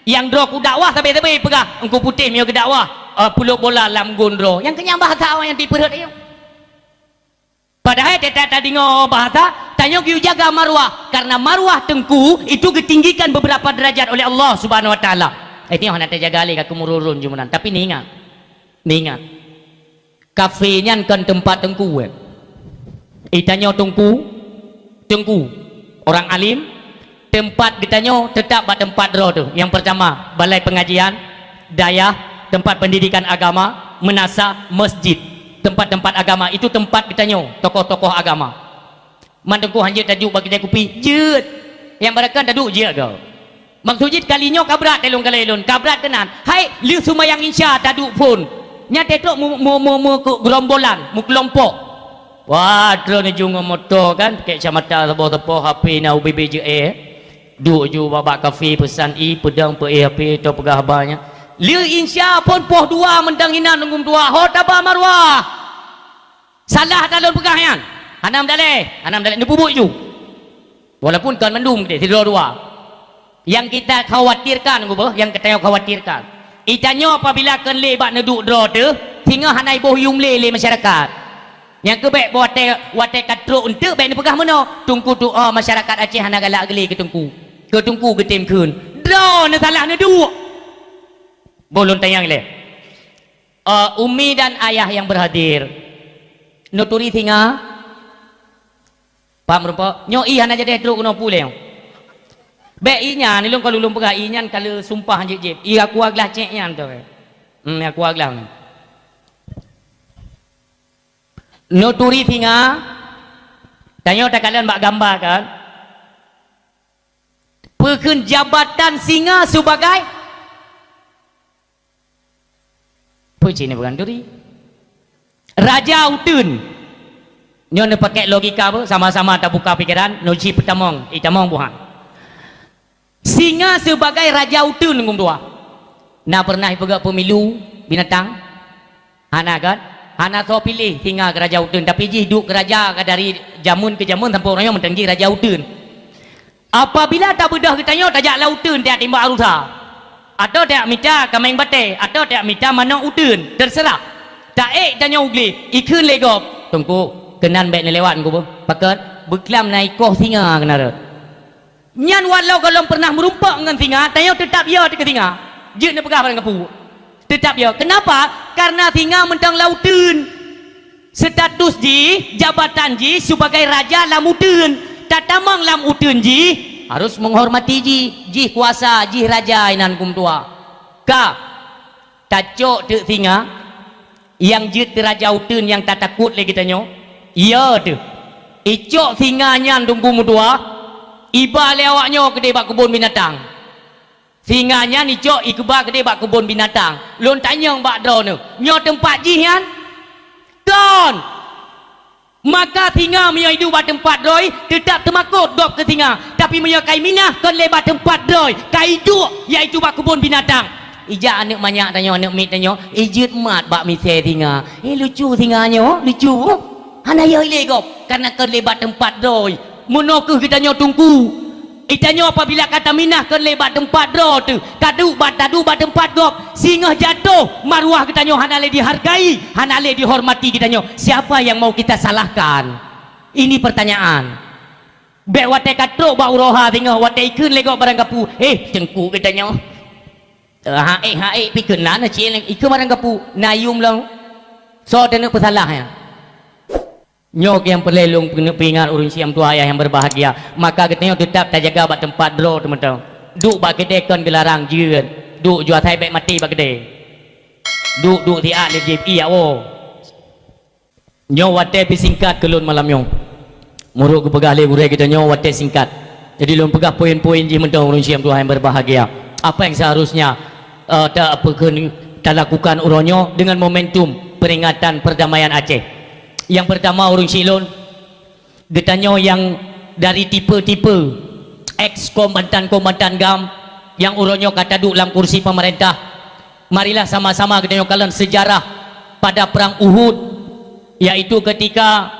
Nyang droe ku dakwah sabe-sabe peugah, Teungku Putéh meunyoe geudakwah, eh, pulok bola lam gon droe. Nyang keunyang bahasa awak nyang tipeurhot ayong. Padahai teutab tadeungoe bahasa, tanyoe geuyue jaga maruah. Karena maruah teungku itu geutinggikan beberapa derajat oleh Allah Subhanahu Wa Taala. Eh, nyoe hana tajaga lé ka keumururun jumeunan. Tapi neuingat. Neuingat. Kafe nyan kon teumpat teungku, eh. Itanyoe teungku, teungku, orang alim, teumpat geutanyoe teutab bak teumpat droe teuh. Nyang peurtama, balai peungajian, dayah, teumpat peundidikan agama, meunasah, masjid, teumpat-teumpat agama. Itu teumpat geutanyoe, tokoh-tokoh agama. Man teungku han jeuet taduek bak keudai kupi? Jeuet. Nyang barokon taduek jeuet goe. Maksud jih kali nyoe ka brat lé lôn, ka lheueh lôn, ka brat keunan. Hai, lheueh seumayang Isya taduek phon. Nyan teuh trok mu-, mu-, mu-, mu-, keu gerombolan, meukelompok. Wah, trok neujung ngon moto kan, pakai kacamata saboh-saboh, H P na ubé-bé jeuet, eh. Duek ju bak, bak kafe peusan ie, peudong peuéh H P, atau peugah haba nyan. Lheueh Isya phon poh dua mantong inan ngon dua, ho taba maruah. Salah ata lôn peugah nyan. Hana meudaleh, hana meudaleh, neupeubuet ju. Walaupun kon mandum keudeh, sidroe dua. Nyang kita khawatirkan, geuboh, nyang geutanyoe khawatirkan. Itanyoe apabila kon lé bak neuduek droe teuh, singoh hana iboh yum lé lé masyarakat. Nyang keu bék watée, watée ka trok eunteuk bék neupeugah meunoe, teungku tuoh masyarakat Aceh hana galak geulé keu teungku. Keu teungku geutem kheun. Droe neusalah neuduek. Boh lôn tanyong lé. Eh, umi dan ayah yang berhadir. Neuturi singa? Paham rumpok? Nyoe ie hana jadeh trok keunoe puleng. Bék ie nyan, ilong ka lôn peugah ie nyan ka lheueh sumpah jép-jép. Ie aqua glass cék nyan tu. Hmm, aqua glass nyan. Neuturi singa? Tanyoe takalon bak gamba kan? Peukheun jabatan singa sebagai Peue cit neupeugah neuturi? Raja uteuen. Nyoe neupakék logika beuh, sama-sama tabuka pikeran, neuji peutamong, itamong buhan. Singa sebagai raja uteuen ngon dua. Na pernah ipeugah pemilu binatang? Hana kan? Hana soe piléh singa keu raja uteuen, tapi jih duek keu raja ka dari jameun keu jameun sampoe uroe nyoe mantong jih raja uteuen. Apabila tabeudôh geutanyoe tajak lam uteuen tajak timbak rusa, atawa tajak mita kaméng batée, atawa tajak mita manok uteuen, teuseurah. Taék tanyoe u glé, ikheun lé gob, "Teungku, keunan bék neulewat Teungku beuh. Pakon, beuklam na ikoh singa keunan rot." Nyan walau gohlom pernah meurumpok ngon singa, tanyoe teutab yo teuh keu singa. Jeuet neupeugah barang kapeue. Teutab yo. Keunapa? Karena singa mantong lam uteuen. Status jih, jabatan jih sebagai raja lam uteuen. Tatamong lam uteuen jih, harus menghormati jih. Jih kuasa, jih raja inan geumeudua. Ka. Tacok teuk singa nyang jeuet keu raja uteuen nyang tatakot lé geutanyoe? Yo teuh. Icok singa nyan teungku meutuah, iba lé awaknyoe keudeh bak keubon binatang. Singa nyan icok ikeuba keudeh bak keubon binatang. Lôn tanyong bak droeneuh, nyoe teumpat jih nyan? Kon! Maka singa meunyoe iduek bak teumpat droe, teutab teumakot gob keu singa. Tapi meunyoe ka iminah kon lé bak teumpat droe, ka iduek, yaitu bak keubon binatang. Ijak aneuk manyak tanyoe, aneuk miet tanyoe, ijeuet mat bak misée singa. Eh, lucu singa nyoe, lucu. Hana yo ilé gob, karena kon lé bak teumpat droe. Meunoe kheueh geutanyoe teungku. Geutanyoe apabila ka taminah kon lé bak teumpat droe teuh, ka duek bak, taduek bak teumpat gob, singoh jatoh, maruah geutanyoe hana lé dihargai, hana lé dihormati geutanyoe. Siapa yang mau kita salahkan? Ini pertanyaan. Bék watée ka trok bak uroe ha singoh, watée ikheun lé gob barang kapeue, "Eh, teungku geutanyoe." Eh, ha-ék, ha-ék, pi keunan cit, ikheun barang kapeue, na yum lom. Soe taneuk peusalah nyan? Nyoe nyang peureulée lôn peuingat ureuëng syiek meutuah ayah nyang berbahagia. Maka geutanyoe teutab tajaga bak teumpat droe teuh mantong. Duek bak keudée kon geularang jeuet. Duek jua asai bék maté bak keudée. Duek, duek siat lé jih, iya woe. Nyoe watée pih singkat keu lôn malam nyoe. Meunurot geupeugah lé gurée geutanyoe watée singkat. Jadi lôn peugah poin-poin jih mantong ureuëng syiek meutuah nyang berbahagia. Apa yang seharusnya, eh, ta-, apa kheun, talakukan uroe nyoe dengan momentum peringatan perdamaian Aceh. Nyang pertama, ureuëng syiek lôn, geutanyoe nyang dari tipe-tipe ex kombatan-kombatan GAM nyang uroe nyoe ka taduek lam kursi pemerintah, marilah sama-sama geutanyoe kalon sejarah pada Perang Uhud, yaitu ketika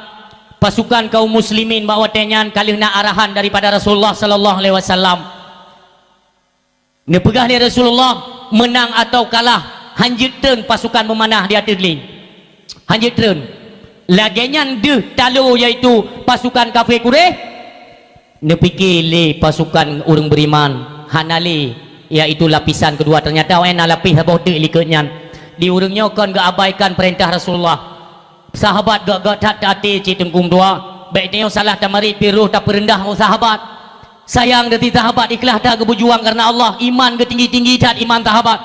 pasukan kaum muslimin bak watée nyan ka lheueh na arahan daripada Rasulullah sallallahu alaihi wasallam. Neupeugah lé Rasulullah, meunang atawa kalah, hanjeuet treun pasukan meumanah di ateueh lé. Hanjeuet treun. Lagée nyan deuh talo, yaitu pasukan kafé Quraisy. Neupike lé pasukan ureuëng beuriman, hana lé, yaitu lapisan keudua. Teunyata awaknyan na lapéh saboh teuk likot nyan. Di ureuëng nyoe kon geuabaikan peurintah Rasulullah. Sahabat gét-gét that até cit teungku meutuah. Bék tanyoe salah tamarit pih roh tapeureundah ngon sahabat. Sayang, dari sahabat ikhlas that geupeujuang kareuna Allah, iman geutinggi-tinggi that iman sahabat.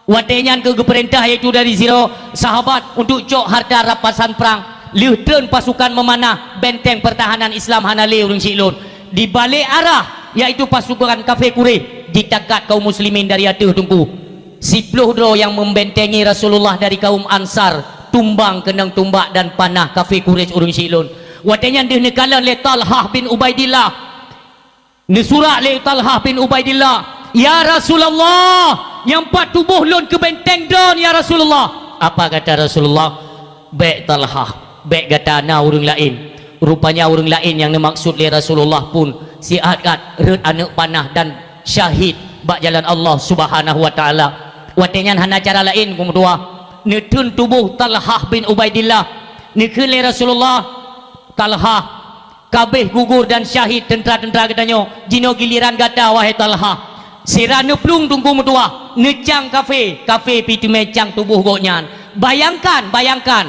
Watée nyan keu geupeurintah, yaitu dari sidroe sahabat, untuk cok harta rampasan prang. Lheueh treun pasukan meumanah, benteng peurtahanan Islam hana lé ureuëng syiek lôn. Di balek arah, yaitu pasukan kafé Quraisy, jitakat kaum muslimin dari ateueh teungku. Siploh droe nyang membentengi Rasulullah dari kaum Ansar tumbang keunong tumbak dan panah kafé Quraisy ureuëng syiek lôn. Watée nyan deuh neukalon lé Talhah bin Ubaidillah. Neusurak lé Talhah bin Ubaidillah, "Ya Rasulullah, nyang pat tuboh lôn keu benteng droen, ya Rasulullah." Apa kata Rasulullah? "Bék Talhah, bék gata, na ureuëng laén." Rupanya ureuëng laén nyang neumaksud lé Rasulullah pun siat that rhot aneuëk panah dan syahid bak jalan Allah Subhanahu wa Taala. Watée nyan hana cara laén, teungku meutuah, neutreun tuboh Talhah bin Ubaidillah. Neukheun lé Rasulullah, "Talhah, ka abéh gugur dan syahid teuntra-teuntra geutanyoe, jinoe giliran gata, wahai Talhah." Sira neuplueng teungku meutuah, neucang kafé, kafé pih teumé cang tuboh gobnyan. Bayangkan, bayangkan,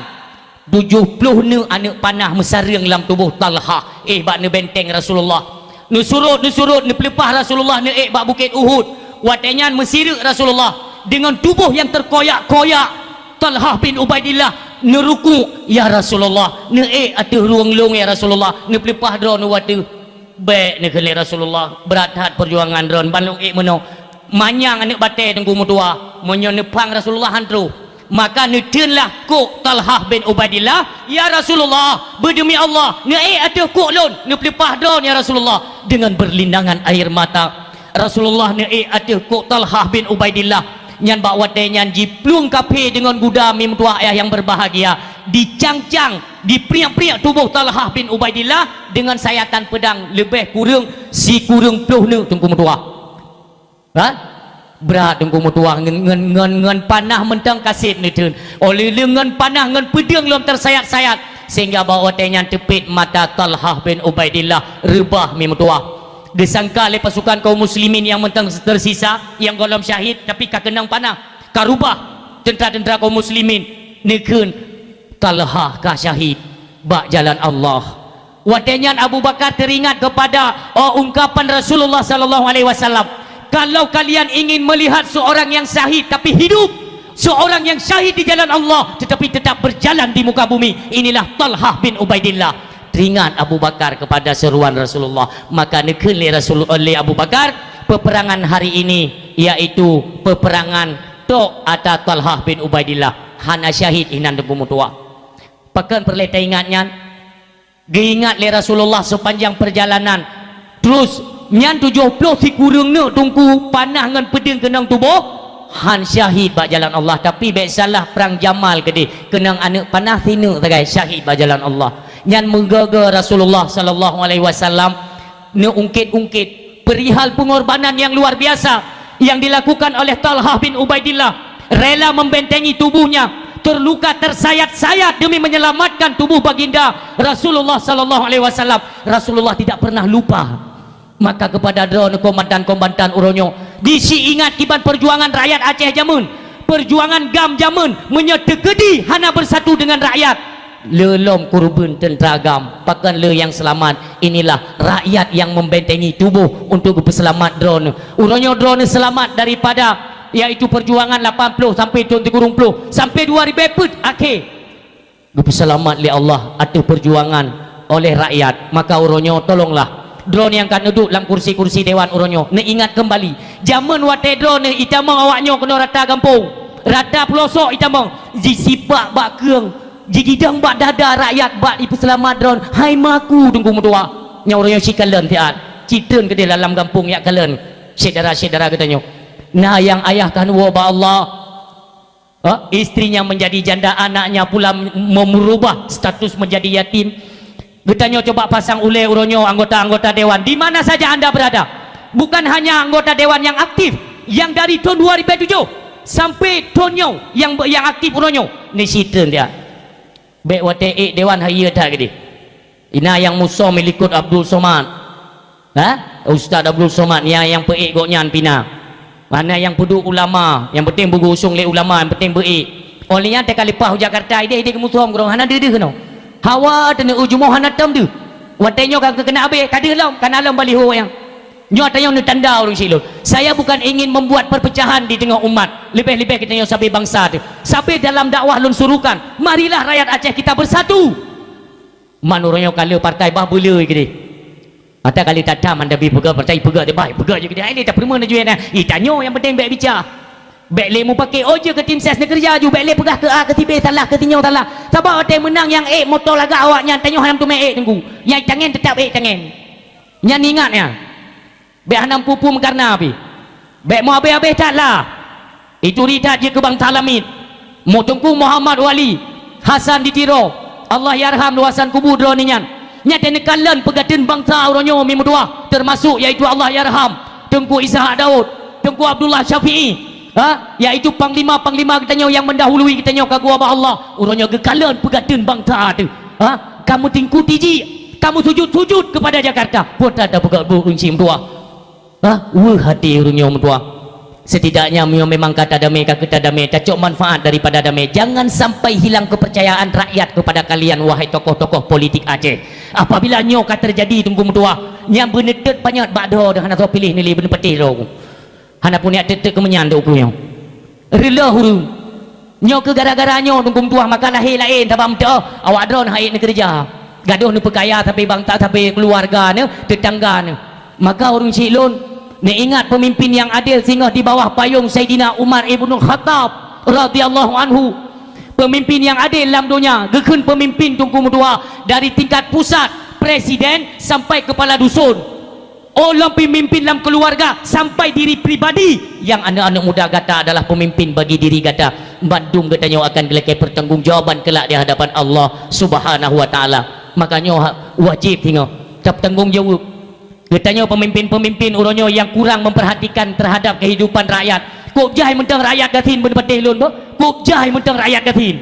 tujoh ploh neuk aneuëk panah meusareueng lam tuboh Talhah, éh, bak neubenteng Rasulullah. Neusurot, neusurot, neupeuleupah Rasulullah, neuék bak Bukét Uhud. Watée nyan meusireuk Rasulullah deungon tuboh nyang teukoyak-koyak. Talhah bin Ubaidillah neurukuk, "Ya Rasulullah, neuék ateueh rueng lôn, ya Rasulullah, neupeuleupah droeneuh u ateueh." "Bék," neukheun lé Rasulullah, "brat that peujuangan droen, ban lôn ék meunoe." Manyang aneuëk batée teungku meutuah, meunyoe neuphang Rasulullah han troh. Maka neutreunlah kok Talhah bin Ubaidillah, "Ya Rasulullah, beudeumi Allah, neuék ateueh kok lôn, neupeuleupah droen, ya Rasulullah, dengan berlindangan air mata." Rasulullah neuék ateueh kok Talhah bin Ubaidillah. Nyan bak watée nyan jiplueng kafé deungon guda, mi meutuah ayah nyang berbahagia. Dicang-cang, dipriek-priek tuboh Talhah bin Ubaidillah deungon sayatan peudang leubeh kureueng sikureueng ploh neuk teungku meutuah. Ha? Brat teungku meutuah ngon, ngon, ngon, ngon panah mantong ka sép neutreun. Óh lheueh ngon panah ngon peudeueng lom teusayat-sayat, sehingga bak watée nyan teupet mata Talhah bin Ubaidillah reubah, mi meutuah. Geusangka lé pasukan kaum muslimin nyang mantong tersisa, nyang gohlom syahid, tapi ka keunong panah, ka rubah teuntra-teuntra kaum muslimin, neukheun Talhah ka syahid bak jalan Allah. Watée nyan Abu Bakar teringat kepada, oh, ungkapan Rasulullah sallallahu alaihi wasallam, "Kalau kalian ingin melihat seorang yang syahid tapi hidup, seorang yang syahid di jalan Allah tetapi tetap berjalan di muka bumi, inilah Talhah bin Ubaidillah." Teringat Abu Bakar kepada seruan Rasulullah, maka neukheun lé Rasul, lé Abu Bakar, peperangan hari ini yaitu peperangan tok ata Talhah bin Ubaidillah, hana syahid inan teungku meutuah. Pakon peureulée taingat nyan? Geuingat lé Rasulullah sepanjang perjalanan. Terus, nyan tujoh ploh sikureueng neuk teungku panah ngon peudeueng keunong tuboh, han syahid bak jalan Allah. Tapi bék salah, prang Jamal keudeh, keunong aneuëk panah sineuk sagai syahid bak jalan Allah. Nyan meugoe-goe Rasulullah sallallahu alaihi wasallam neuungkit-ungkit perihal pengorbanan yang luar biasa yang dilakukan oleh Talhah bin Ubaidillah, rela membentengi tubuhnya, terluka tersayat-sayat demi menyelamatkan tubuh baginda Rasulullah sallallahu alaihi wasallam. Rasulullah tidak pernah lupa. Maka kepada droeneuh komandan-komandan uroe nyoe, bisi ingat kiban perjuangan rakyat Aceh jameun, perjuangan GAM jameun, meunyoe teukeudi hana bersatu dengan rakyat, le lom kurban teuntra GAM, pakon le nyang seulamat? Inilah rakyat yang membentengi tubuh untuk geupeuseulamat droeneuh. Uroe nyoe droeneuh seulamat daripada, yaitu perjuangan lapan ploh sampai thon sikureueng ploh, sampai dua ribèe peuet akhé geupeuseulamat lé Allah ateueh perjuangan oleh rakyat. Maka uroe nyoe tolonglah droeneuh nyang ka neuduek lam kursi-kursi dewan uroe nyoe, neuingat keumbali jameun watée droeneuh itamong awak nyoe keunoe rata gampông, rata peulosok itamong, jisipak bak keueng, jigidong bak dada rakyat bak jipeuseulamat droeneuh. Hai maku teungku meutuah, nyang uroe nyoe sikalon siat, citreun keudeh lam gampông yak kalon syedara-syedara geutanyoe. Na nyang ayah ka neuwoe bak Allah, ha? Istrinya menjadi janda, anaknya pula merubah status menjadi yatim. Geutanyoe coba pasang ulée uroe nyoe anggota-anggota dewan di mana saja anda berada. Bukan hanya anggota dewan yang aktif, yang dari thon dua ribèe tujoh sampai thon nyoe nyang, nyang aktif uroe nyoe. Ni sitreun dia. Bék watée ék dewan hai ié that keudeh. Ina nyang musom ilikot Abdul Somad. Ha? Ustaz Abdul Somad, nyang, nyang peuék gobnyan pih na. Hana nyang peuduek ulama, nyang penting beugeusong lé ulama, nyang penting beuék. Óh lheueh nyan teuka leupah u Jakarta, idéh-idéh geumusom keudroe, hana deuh-deuh keunoe. Hawa teuneuh u jumoh hana tom deuh. Watée nyoe ka keuneuk abéh, ka deuh lom, ka na lom baliho nyang. Nyoe tanyoe neutanda ureuëng syiek lôn. Saya bukan ingin membuat perpecahan di tengah umat, leubeh-leubeh geutanyoe sabe bansa teuh. Sabe dalam dakwah lôn suruhkan, marilah rakyat Aceh kita bersatu. Man uroe nyoe ka le partai bah beuleu keudeh. Ata kali tatam anda bi peugah partai peugah deh, bah peugah je keudeh. Ai lé tapeurumoh na juet na. Ih, tanyoe nyang penting bék bica. Bék lé mupake, oh, jeuet keu tim ses neukeureuja ju, bék lé peugah keu A keu si B salah, keu si nyoe salah. Sabab watée meunang nyang ék moto lagak awaknyan, tanyoe hana meuteumé ék teungku. Nyang tangen teutap ék tangen. Nyan ingat nyan. Bék hana meupeue-peue meukarna pih. Bék meuabéh-abéh that lah. Ituri that jeuet keu bansa lamiet. Mu-, Teungku Muhammad Wali Hasan di Tiro, Allah yarham luwasan kubu droeneuh nyan. Nyan teuh neukalon peugateun bansa uroe nyoe mi meutuwah, teumasok yaitu Allah yarham Teungku Ishak Daud, Teungku Abdullah Syafi'i, ha, yaitu panglima-panglima geutanyoe nyang meundahului geutanyoe ka geuwoe bak Allah. Uroe nyoe geukalon peugateun bansa teuh, ha, ka meutingkuti jih, ka meusujut-sujut keupada Jakarta. Peue that tapeugah buet ureuëng syiek meutuwah? Hah? Weueh até ureuëng nyoe meutuwah. Setidaknya meunyoe memang ka tadamé, ka keu tadamé, tacok manfaat daripada damé. Jangan sampai hilang kepercayaan rakyat kepada kalian, wahai tokoh-tokoh politik Aceh. Apabila nyoe ka teujadi, Teungku meutuwah, nyang beuneuteuet panyöt bak droe deuh hana soe piléh neulé beuneupeutéh droe. Hana pun jak teuteuet keumeunyan deuh uku nyoe. Reuloh ureuëng. Nyoe keuh gara-gara nyoe Teungku meutuwah maka lahé laén sabab meuteumé awak droe hana ék neukeureuja. Gadoh neupeukaya sabe bansa, sabe keuluwarga neuh, teutangga neuh. Maka ureuëng syiek lôn, neuingat peumimpin nyang adél singoh di bawah payong Saidina Umar Ibnul Khattab radhiyallahu anhu. Peumimpin nyang adél lam donya geukheun peumimpin Teungku meutuwah dari tingkat pusat, presiden, sampai keupala dusun. Oh, lom peumimpin lam keuluwarga sampai diri pribadi. Nyang aneuëk-aneuëk muda gata adalah peumimpin bagi diri gata. Bandum geutanyoe akan geulakée peurtanggongjawaban keulak di hadapan Allah Subhanahu wa Taala. Maka nyoe ha-, wajéb singoh tapeutanggong jaweueb. Geutanyoe peumimpin-peumimpin uroe nyoe nyang kurang memperhatikan terhadap kehidupan rakyat. Kok jai mantong rakyat gasien beuneupeutéh lôn beuh? Kok jai mantong rakyat gasien?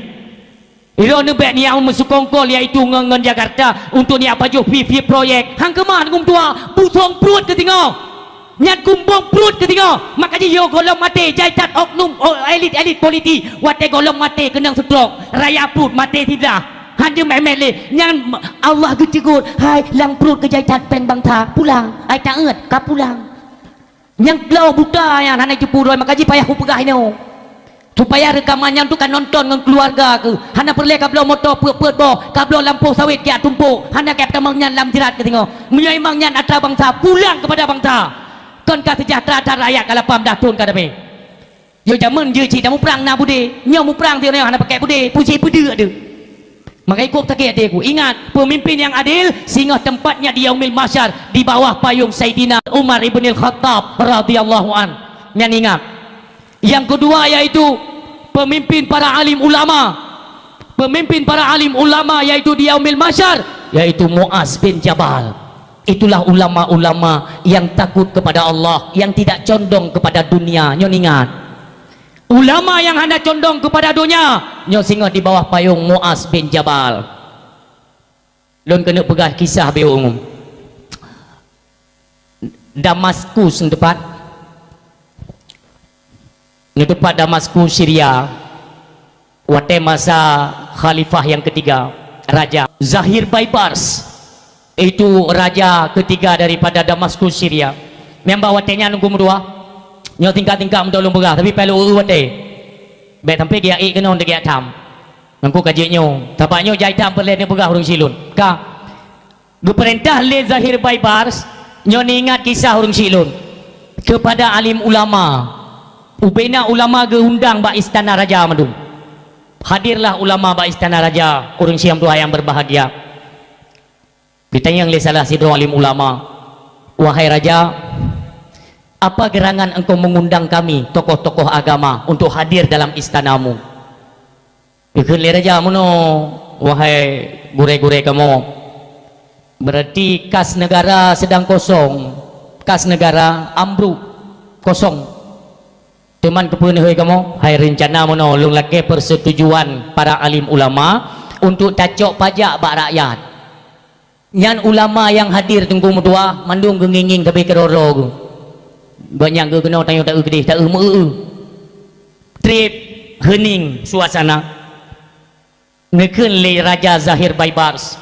Droeneuh bèk neujak meusukongkol, yaitu ngon, ngon Jakarta, untuk neujak pajoh pih-pih proyek. Han keumah, Teungku meutuah, busong pruet keu singoh. Nyan kumbong pruet keu singoh. Maka jih yoh gohlom maté, jai that oknum, oh, elit-elit politik. Watèe gohlom maté keunong stroke, raya pruet maté siblah. Han jeuet meu'èn-meu'èn lé. Nyan Allah geuceugot, hai, lam pruet keu jai that pèng bansa. Pulang, ai taeut, ka pulang. Nyang klo buta nyan hana jipeurunoe, maka jih payah kupeugah inoe. Supaya reukaman nyan tu ka nonton ngon keuluwarga keuh. Hana peureulèe kabloe moto peuet-peuet boh, kabloe lampôh sawét jak tumpôk, hana gèt tamong nyan lam jrat keu singoh. Meunyoe memang nyan atra bansa, pulang keupada bansa. Kon ka seujahteura that rakyat ka lapan blah thon ka teupèh. Yoh jameun jeuet cit tamuprang na beudé, nyoe muprang teuh nyoe hana pakèk beudé, pusé peudeuk teuh. Maka ikôt sakét até ku. Ingat, peumimpin nyang adil singoh teumpatnya di Yaumil Mahsyar di bawah payung Saidina Umar Ibnil Khattab radhiyallahu an. Nyan ingat. Nyang keudua yaitu peumimpin para alim ulama. Peumimpin para alim ulama yaitu di Yaumil Mahsyar, yaitu Muaz bin Jabal. Itulah ulama-ulama yang takut kepada Allah, yang tidak condong kepada dunia. Nyoe ingat. Ulama nyang hana condong keupada donya, nyoe singoh di bawah payông Muaz bin Jabal. Lôn keuneuk peugah kisah beuh. Damaskus neuteupat, neuteupat Damaskus, Syria, watèe masa khalifah nyang keutiga, raja Zahir Baibars. Itu raja keutiga daripada Damaskus, Syria. Nyang bak watèe nyan, Teungku meutuah, nyoe tingkat-tingkat meudoe lôn peugah, tapi payah lôn eu watèe. Bèk sampai geujak ék keunoe, geujak tham. Ngon ku ka jeuet nyoe, sabab nyoe jai tham peureulèe neupeugah ureueng syiek lôn. Ka geupeurintah lé Zahir Baibars, nyoe neuingat kisah ureueng syiek lôn, keupada alim ulama. Ubena ulama geuundang bak istana raja mandum. Hadirlah ulama bak istana raja, ureueng syiek meutuah nyang berbahagia. Geutanyong lé salah sidroe alim ulama, "Wahai raja, apa gerangan engkau mengundang kami, tokoh-tokoh agama, untuk hadir dalam istanamu?" Geukheun lé raja, "Meunoe, wahai gurèe-gurèe kamoe, berarti kas negara sedang kosong, kas negara ambruk, kosong. Teuma keupeue neuhôi kamoe?" "Hai, reuncana meunoe, lôn lakèe persetujuan para alim ulama untuk tacok pajak bak rakyat." Nyan ulama nyang hadir, Teungku meutuah, mandum geungieng-ngieng sabé keudroe-droe geuh. Gobnyan geukeunoe tanyoe taeu keudeh, taeu meu-eu. Trép heuning suasana. Neukheun lé Raja Zahir Baibars,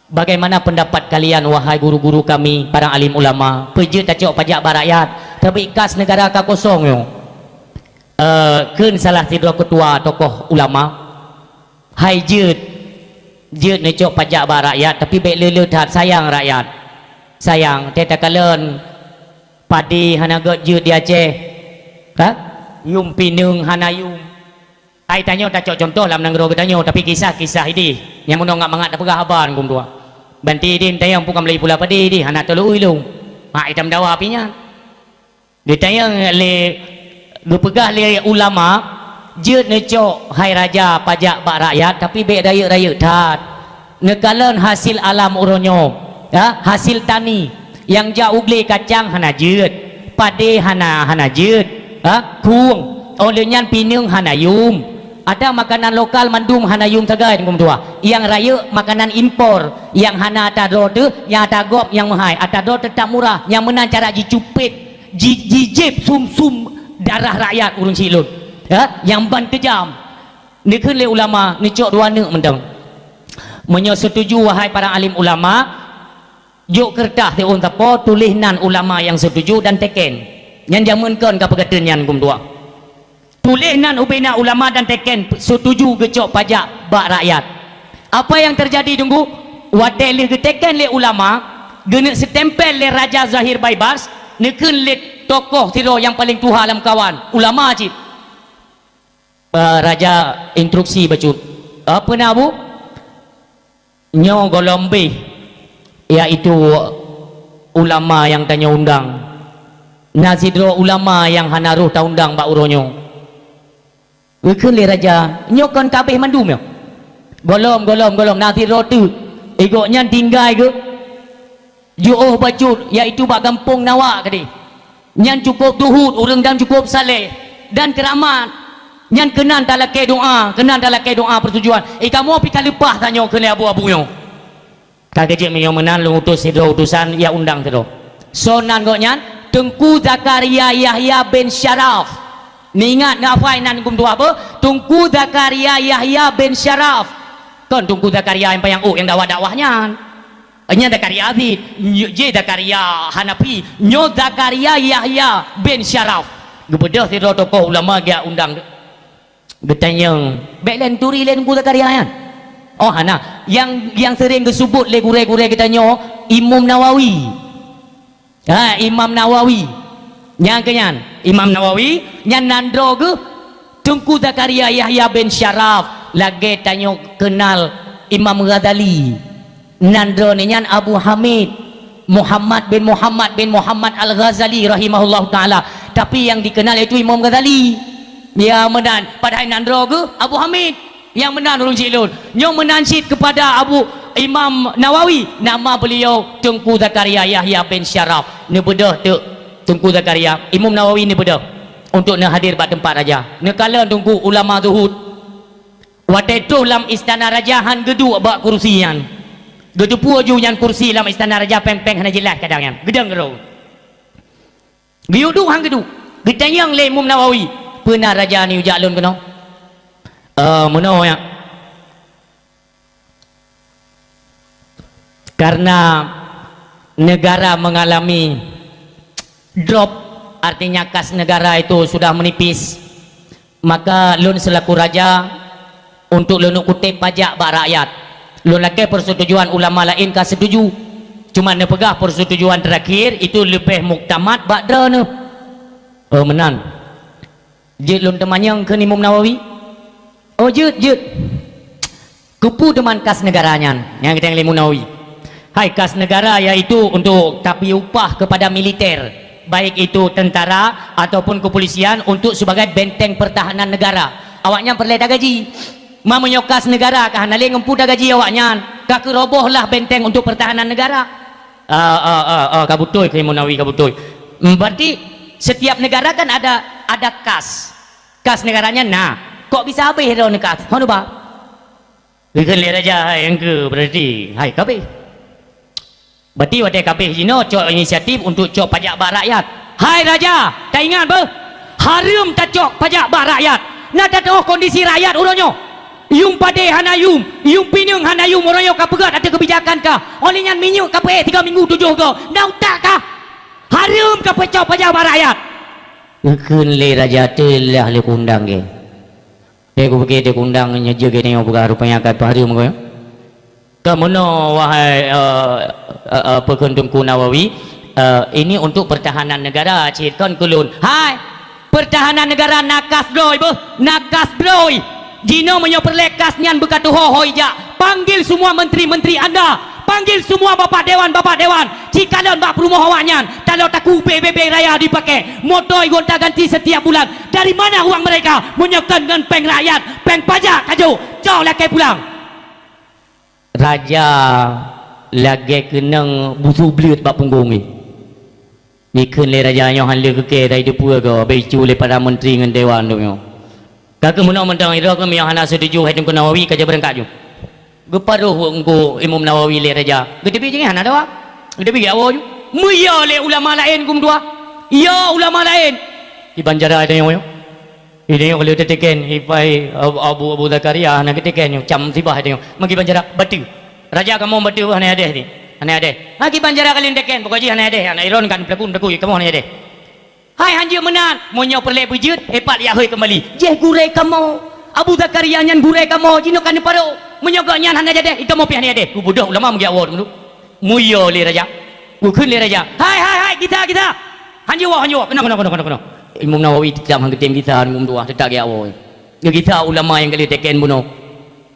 "Bagaimana pendapat kalian, wahai guru-guru kami, para alim ulama? Peue jeuet tacok pajak bak rakyat, tapi kas negara ka kosong nyoe?" Eh, kheun salah sidroe keutua tokoh ulama, "Hai jeuet, jeuet neucok pajak bak rakyat, tapi bèk le-le that, sayang rakyat. Sayang, teuh takalon padé hana göt jeuet di Aceh, ha? Yum pineung hana yum." Hai tanyoe tacok cuntoh lam nanggroe geutanyoe, tapi kisah-kisah idéh nyang meunoe ngat mangat tapeugah haba, Teungku meutuah. Banti idéh tayang bukan meulayeue pula padé idéh, hana teuleue ilong. Mak itam dawa pih nyan. Geutanyong lé, geupeugah lé ulama, "Jeuet neucok, hai raja, pajak bak rakyat, tapi bèk rayeuk-rayeuk that. Neukalon hasil alam uroe nyoe, ya, hasil tani, nyang jak u glé kacang hana jeuet, padé hana, hana jeuet, ha, khueng, óh lheueh nyan pineung hana yum. Ada makanan lokal mandum hana yum sagai, Teungku meutuah. Nyang rayeuk makanan impor, nyang hana ata droe teuh, nyang ata gob nyang meuhai, ata droe teutap murah, nyang meunan cara jicupet." Ji-, jijép sum-sum darah rakyat ureueng syiek lôn. Ya, nyang ban keujam. Neukheun lé ulama, neucok dua neuk mantong. Meunyoe seutuju, wahai para alim ulama, jok keureutah siôn sapo, tuléh nan ulama nyang seutuju dan teken. Nyan jameun kon ka peugeuteunan, Teungku meutuah. Tuléh nan ubena ulama dan teken seutuju geucok pajak bak rakyat. Apa nyang teujadi, Teungku? Watèe lheueh geuteken lé ulama, geuneuk seutempel lé Raja Zahir Baibars, neukheun lé tokoh sidroe nyang paleng tuha lam kawan, ulama cit. Eh, raja instruksi bacut. "Apa na, Bu?" "Nyoe gohlom beh, yaitu ulama nyang tanyoe undang. Na sidroe ulama nyang hana roh taundang bak uroe nyoe." Geukheun lé raja, "Nyoe kon ka beh mandum nyoe?" "Gohlom, gohlom, gohlom, na sidroe teuk. Gobnyan tinggai geuh. Jiôh bacut, yaitu bak gampông Nawak keudeh. Nyan cukôp duhôt, ureueng dan cukôp saleh dan keuramat. Nyan keunan talakée doa, keunan talakée doa peusetujuan. Eh, kamoe pih ka leupah tanyoe keu lé abu-abu nyoe. Ka keujeuet meunyoe meunan lôn utus sidroe utusan, ya undang sidroe. Soe nan gobnyan? Teungku Zakaria Yahya bin Syaraf. Neuingat, neuhafai nan geumeudua beuh? Teungku Zakaria Yahya bin Syaraf. Kon Teungku Zakaria nyang panyang ôk nyang dakwah-dakwah nyan. Nyan Zakaria Aziz, nyo-, jih Zakaria Hanafi, nyoe Zakaria Yahya bin Syaraf. Geubeudôh sidroe tokoh ulama geujak undang. Geutanyong, bék lé neuturi lé Teungku Zakaria nyan. Oh, hana. Nyang, nyang seuring geusubot lé gurée-gurée geutanyoe, Imam Nawawi. Ha, Imam Nawawi. Nyang keu nyan, Imam Nawawi, nyan nan droe geuh Teungku Zakaria Yahya bin Syaraf, lagée tanyoe keunal Imam Ghazali. Nan droeneuh nyan Abu Hamid, Muhammad bin Muhammad bin Muhammad Al-Ghazali rahimahullahu taala. Tapi nyang dikeunal yaitu Imam Ghazali. Ya, meunan. Padahai nan droe geuh Abu Hamid. Nyang meunan ureuëng cit lôn. Nyoe meunan cit keupada Abu Imam Nawawi, nama beliau Teungku Zakaria Yahya bin Syaraf. Neubeudôh teuk Teungku Zakaria, Imam Nawawi neubeudôh untuk neuhadir bak teumpat raja. Neukalon Teungku ulama zuhud. Watée troh lam istana raja han geuduek bak kursi nyan. Geuteupeue ju nyan kursi lam istana raja péng-péng hana jeulaih kadang nyan. Geudong keudroe. Geuyue duek han geuduek. Geutanyong lé Imam Nawawi, "Peue na raja neuyue jak lôn keunoe?" "Eh, meunoe, ya. Karena negara mengalami drop, artinya kas negara itu sudah menipis, maka lôn selaku raja untuk lôn kuteb pajak bak rakyat. Lôn lakée persetujuan ulama laén ka setuju. Cuma neupeugah persetujuan terakhir itu leubeh muktamad bak droeneuh." "Oh, meunan. Jeuet lôn teumanyong," kheun Imam Nawawi. "Oh, jeuet, jeuet. Keupeue teuma kas negara nyan?" Nyang geutanyong lé Imam Nawawi. "Hai, kas negara yaitu untuk tapi upah kepada militer, baik itu tentara ataupun kepolisian untuk sebagai benteng pertahanan negara. Awaknyan peureulée tagaji. Ma meunyoe kas negara ka hana lé ngon peue tagaji awaknyan, ka keuroboh lah benteng untuk pertahanan negara." "Ah, ah, ah, ah, ka beutôi," kheun Imam Nawawi, "ka beutôi. Hmm, berarti setiap negara kan ada, ada kas. Kas negaranya na. Kok bisa habéh droeneuh kas? Hana ba?" Geukheun lé raja, "Hai, nyang keu berarti, hai, ka habéh. Berarti watée ka habéh jinoe cok inisiatif untuk cok pajak bak rakyat. Hai raja, taingat beuh, hareuem tacok pajak bak rakyat. Na tatu'oh kondisi rakyat uroe nyoe. Yuem padé hana yuem, yuem pineung hana yuem, uroe nyoe ka peugét ateueh keubijakan kah. Óh lheueh nyan minyeuk ka peuék tiga minggu tujoh goe. Na utak kah? Hareuem ka peucok pajak bak rakyat." Geukheun lé raja, "Teulah lé kundang gé. Teuh kupike teuh kundang nyoe jeuet geutanyoe peugah rupanya ka peuhareuem geuh." "Ka meunoe, wahai, eh, eh, eh, peukheun Teungku Nawawi, eh, ini untuk pertahanan negara, cit kon keu lôn." "Hai, pertahanan negara na kas bloe beuh, na kas bloe. Jinoe meunyoe peureulée kas nyan beuka tuho hôi jak, panggil semua menteri-menteri anda, panggil semua bapak dewan, bapak dewan, cikalon bak peurumoh awaknyan, talo taku B B B raya dipakai, moto gonta-ganti setiap bulan. Dari mana uang mereka? Meunyoe kon ngon péng rakyat, péng pajak ka jok, cok lakée pulang." Raja lagée keunong busu bleuet bak punggong jih. Geukheun lé raja nyoe han lé geukée, dai teupeue goe, beu icu lé para menteri ngon dewan tu nyoe. Ka keuh meunoe mantong, idroe keuh meunyoe hana setuju hai Teungku Nawawi, ka jeuet beurangkat ju. Geuparoh Teungku Imam Nawawi lé raja. Geuteubiet jih hana dawa. Geuteubiet geujak woe ju. Meuyo lé ulama laén geumeudua. Yo ulama laén. Di banjara tanyoe nyoe. Di tanyoe ka lheueh teuteken, ipai Abu, Abu, Abu Zakaria hana geuteken nyoe, cam sibah tanyoe. Magi banjara bateue. Raja kamoe bateue hana adeh ni. Hana adeh. Ha, kiban cara kalian teken, pokok jih hana adeh. Anak Iron kan pelaku, pelaku, kamoe hana adeh. Hai hanjeuet meunan, meunyoe peureulée beujeuet, eh, pat jak hôi keumbali. Jih gurée kamoe. Abu Zakaria nyan gurée kamoe, jinoe ka neuparo. Meunyoe gobnyan hana jadeh, eh, kamoe pih hana jadeh. Geubeudôh ulama meugeujak woe teungku. Muyo lé raja. Geukheun lé raja. Hai, hai, hai, gisa, gisa. Hanjeuet woe, hanjeuet woe. Keunoe, keunoe, keunoe, keunoe, keunoe. Imum Nawawi teutab han geutem gisa, imum dua, teutab geujak woe. Geugisa ulama nyang ka lheueh teken bunoe.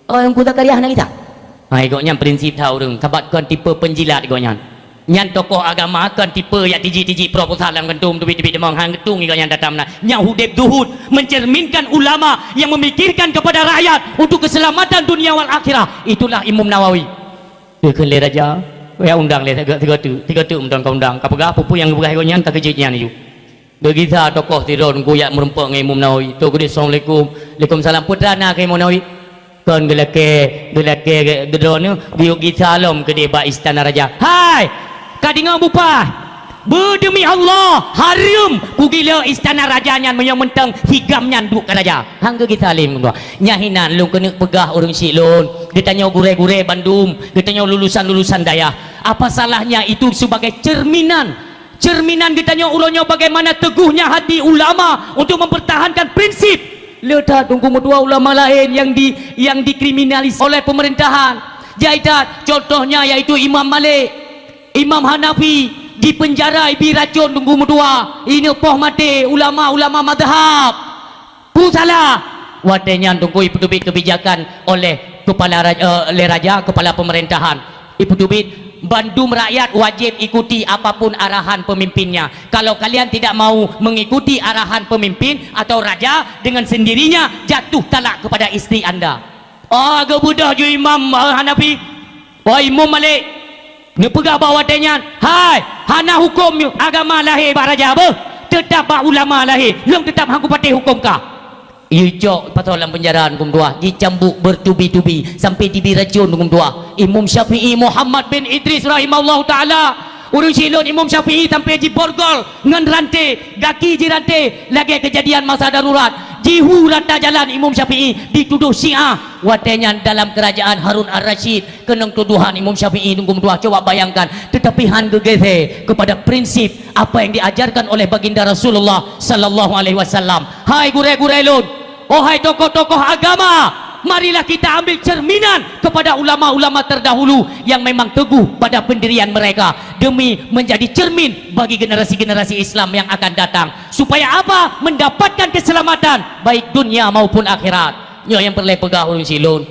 Oh, Teungku Zakaria hana gisa? Hai, gobnyan prinsip that ureuëng, sabab kon tipe penjilat gobnyan. Nyan tokoh agama kon tipe jak tijik-tijik proposal lam gandum teubiet-teubiet deungon han geutung gobnyan datang na. Nyan udeb zuhud, mencerminkan ulama yang memikirkan kepada rakyat untuk keselamatan dunia wal akhirah. Itulah Imam Nawawi. Geukheun lé raja, ya undang lé tiga, tiga tu, tiga tu mantong ka undang. Ka peugah peue-peue nyang geupeugah gobnyan ka keujeuet nyan aju. Geugisa tokoh sidroe teungku jak meureumpok ngon Imam Nawawi. Toh geudeh, "Assalamualaikum." "Waalaikumsalam." "Peue teuma na keu Imam Nawawi?" "Kon geulakée, geulakée geudroe nyoe geuyue gisa lom keudeh bak istana raja." "Hai! Ka deungoe bupah! Beu demi Allah, hareuem kugila istana raja nyan meunyoe mantong si GAM nyan duek keu raja." Han geugisa lé Imam Nawawi. Nyan hinan lôn keuneuk peugah ureuëng syik lôn, geutanyoe gurée-gurée bandum, geutanyoe lulusan-lulusan dayah. Apa salahnya itu sebagai cerminan Cerminan geutanyoe uroe nyoe bagaimana teguhnya hati ulama untuk mempertahankan prinsip. Le that teungku meutuah ulama laén nyang di, nyang dikriminalis oleh pemerintahan. Jai that, contohnya yaitu Imam Malik, Imam Hanafi, jipeunjara, ibi racon teungku meutuah, ineuk poh maté ulama-ulama mazhab. Peue salah? Watée nyan teungku ipeuteubiet kebijakan oleh kepala raj-, eh, oleh raja, kepala pemerintahan. Ipeuteubiet, bandum rakyat wajib ikuti apapun arahan pemimpinnya. Kalau kalian tidak mau mengikuti arahan pemimpin atau raja, dengan sendirinya jatuh talak kepada isteri anda. Oh, geubeudôh ju Imam, eh, Hanafi. Wahai Imam Malik, neupeugah bak watée nyan, "Hai, hana huköm agama lahé bak raja beuh, teutab bak ulama lahé, lôn teutab han kupatéh huköm kah." Icok pasoe lam peunjara teungku meutuah, jicambuk bertubi-tubi sampai jibi racon teungku meutuah. Imam Syafi'i Muhammad bin Idris rahimahullahu taala, ureuëng syik lôn Imam Syafi'i sampai jiborgol ngon ranté, gaki jiranté lagée keujadian masa darurat. Jihu rata jalan Imam Syafi'i dituduh Syiah. Watée nyan dalam kerajaan Harun Ar-Rasyid keunong tuduhan Imam Syafi'i teungku meutuah, coba bayangkan, tetapi han geugeusé kepada prinsip apa yang diajarkan oleh Baginda Rasulullah sallallahu alaihi wasallam. Hai gurée-gurée lôn, oh hai tokoh-tokoh agama, marilah kita ambil cerminan kepada ulama-ulama terdahulu yang memang teguh pada pendirian mereka demi menjadi cermin bagi generasi-generasi Islam yang akan datang. Supaya apa? Mendapatkan keselamatan baik dunia maupun akhirat. Nyoe nyang peureulée peugah ureuëng syik lôn.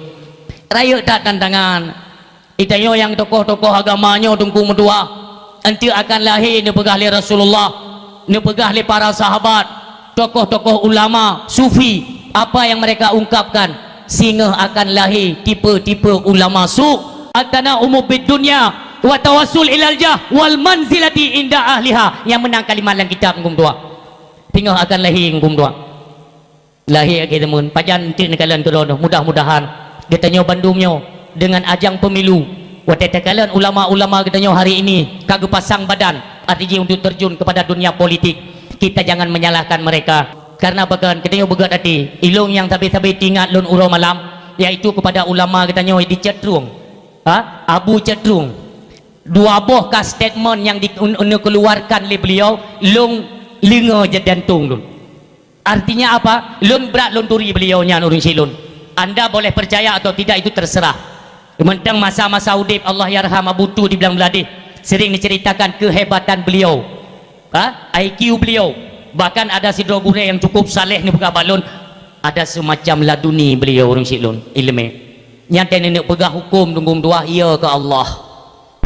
Rayeuk that tantangan. Geutanyoe nyang tokoh-tokoh agama nyoe teungku meutuah, enteuk akan lahé neupeugah lé Rasulullah, neupeugah lé para sahabat, tokoh-tokoh ulama, sufi, apa yang mereka ungkapkan, singoh akan lahé tipe-tipe ulama su. At-tanaumu bid dunya wa tawassul ilal jah wal manzilati inda ahliha. Nyang meunan kalimat lam kitab teungku meutuah. Singoh akan lahé teungku meutuah. Lahé lagée teumon, pajan enteuk neukalon keudroe nyoe. Mudah-mudahan geutanyoe bandum nyoe deungon ajang pemilu, watée takalon ulama-ulama geutanyoe hari ini ka geupasang badan, arti jih untuk terjun kepada dunia politik, kita jangan menyalahkan mereka. Karena bahkan geutanyoe beugét até, ilôn nyang sabe-sabe teuingat lôn uroe malam, yaitu kepada ulama geutanyoe di Cot Trueng. Ha? Abu Cot Trueng. Dua boh ka statement nyang di, un, neukeuluarkan lé beliau, lôn lingoe jadantong lôn. Artinya apa? Lôn brat lôn turi beliau nyan ureuëng syik lôn. Anda boleh percaya atau tidak, itu terserah. Mantong masa-masa udeb, Allahyarham Abu Tu di Blang Bladeh, sering diceritakan kehebatan beliau. Ha? I Q beliau. Bahkan ada sidroe gurée nyang cukup saleh neupeugah bak lôn, ada semacam laduni beliau ureuëng syik lôn, iéleumé. Nyan teuh neuneuk peugah huköm teungku meutuah, iya keu Allah.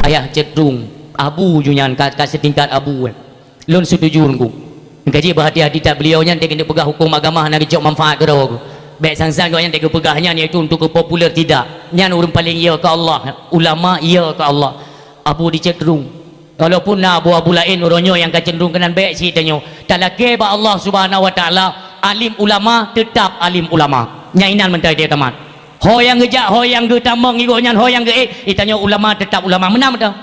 Ayah Cot Trueng, abu ju nyan ka, ka seutingkat abu, eh. Lôn setuju teungku. Kaji beuhati-hati that beliau nyan, teuh geuneuk peugah huköm agama hana geucok manfaat keudroe. Bék sang-sang gobnyan teuh geupeugah nyan yaitu untuk keu populer, tidak. Nyan ureuëng paleng iya keu Allah, ulama iya keu Allah. Abu di Cot Trueng. Walaupun na abu-abu laén uroe nyoe nyang ka cenderung keunan, bék cit tanyoe. Talakée bak Allah Subhanahu wa Taala, alim ulama tetap alim ulama. Nyan inan mantong tamat. Ho nyang geujak, ho nyang geutamong ngigo nyan, ho nyang geuék, itanyoe ulama tetap ulama. Meunan mantong.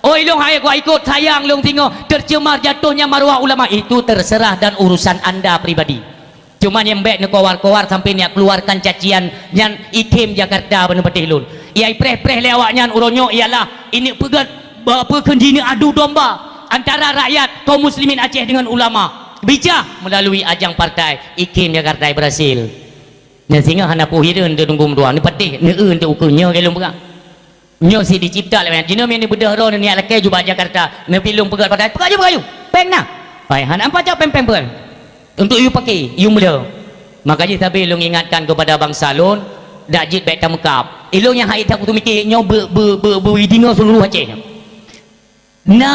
Oh, ilôn hai kuat ikot sayang lôn singoh, tercemar jatuhnya marwah ulama, itu terserah dan urusan anda pribadi. Cuma nyang bék neukowar-kowar sampai neuk keluarkan cacian nyan, ikhem Jakarta bak neupatéh lôn. Nyang ipreh-preh lé awaknyan uroe nyoe ialah ineuk peugét, ba-, peue kheun jih ineuk adu domba antara rakyat kaum muslimin Aceh dengan ulama. Bicah melalui ajang partai, ikhem Jakarta berhasil. Nyan singoh hana peue hireuen teuh teungku meutuah, neupatéh, neueu teuh ukeue nyoe lagée lôn peugah. Nyoe sit dicipta lé, jinoe meunyoe beudôh droe neuniat lakée jubak Jakarta, neupi lôn peugét padahai, peugét ju, peugét ju. Péng na. Hai, hana ampat cok péng-péng peugét. Untuk yue paké, yue meulé. Maka jih sabe lôn ingatkan kepada bansa lôn, dak jeuet bék tameukab. Ilôn nyang hai that kutu miké nyoe be, be, be, beudeungoe seuluruh Aceh nyoe. Na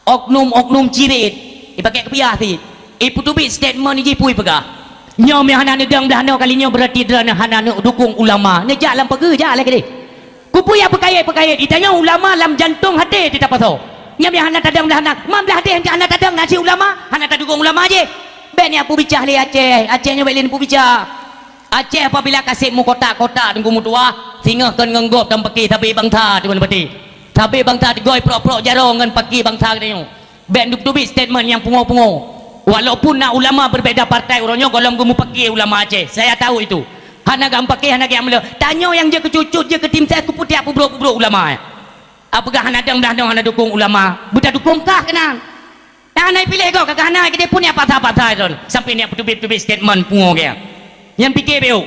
oknum-oknum cirit, ipaké keupiah sit, ipeuteubiet statement jih peue ipeugah. Nyoe meunyo hana neudong blah noe kali nyoe, berarti droeneuh hana neudukong ulama. Neujak lam pageue, jak lagée deh. Keupeue nyang peukayét-peukayét? Itanyoe ulama lam jantong haté teuh tapasoe. Nyan biar hana tadong blah na. Man blah deh hana tadong na cit ulama, hana tadukong ulama jih. Bèk neupeubica lé Aceh, Aceh nyoe bèk lé neupeubica. Aceh apabila ka sép meukotak-kotak teungku meutuah, singoh kon ngon gob dan paké sabe bansa teuma pati. Sabe bansa teugôi prok-prok jaroe ngon paké bansa geutanyoe. Bèk neuteubiet statement nyang pungo-pungo. Walaupun na ulama berbeda partai uroe nyoe gohlom geumeupaké ulama Aceh. Saya tahu itu. Hana gam paké, hana gam meuleuh. Tanyoe nyang jeuet keu cut-cut, jeuet keu tim ses, keu peutiak peubrok-peubrok ulama. Apeugah hana dong blah nyoe hana dukong ulama. Beutadukong kah keunan? Nah, hana piléh gob, ka hana keudeh pun nyang paksa-paksa droe. Sampai nyang peuteubiet-peuteubiet statement pungo geuh. Nyan pike beu.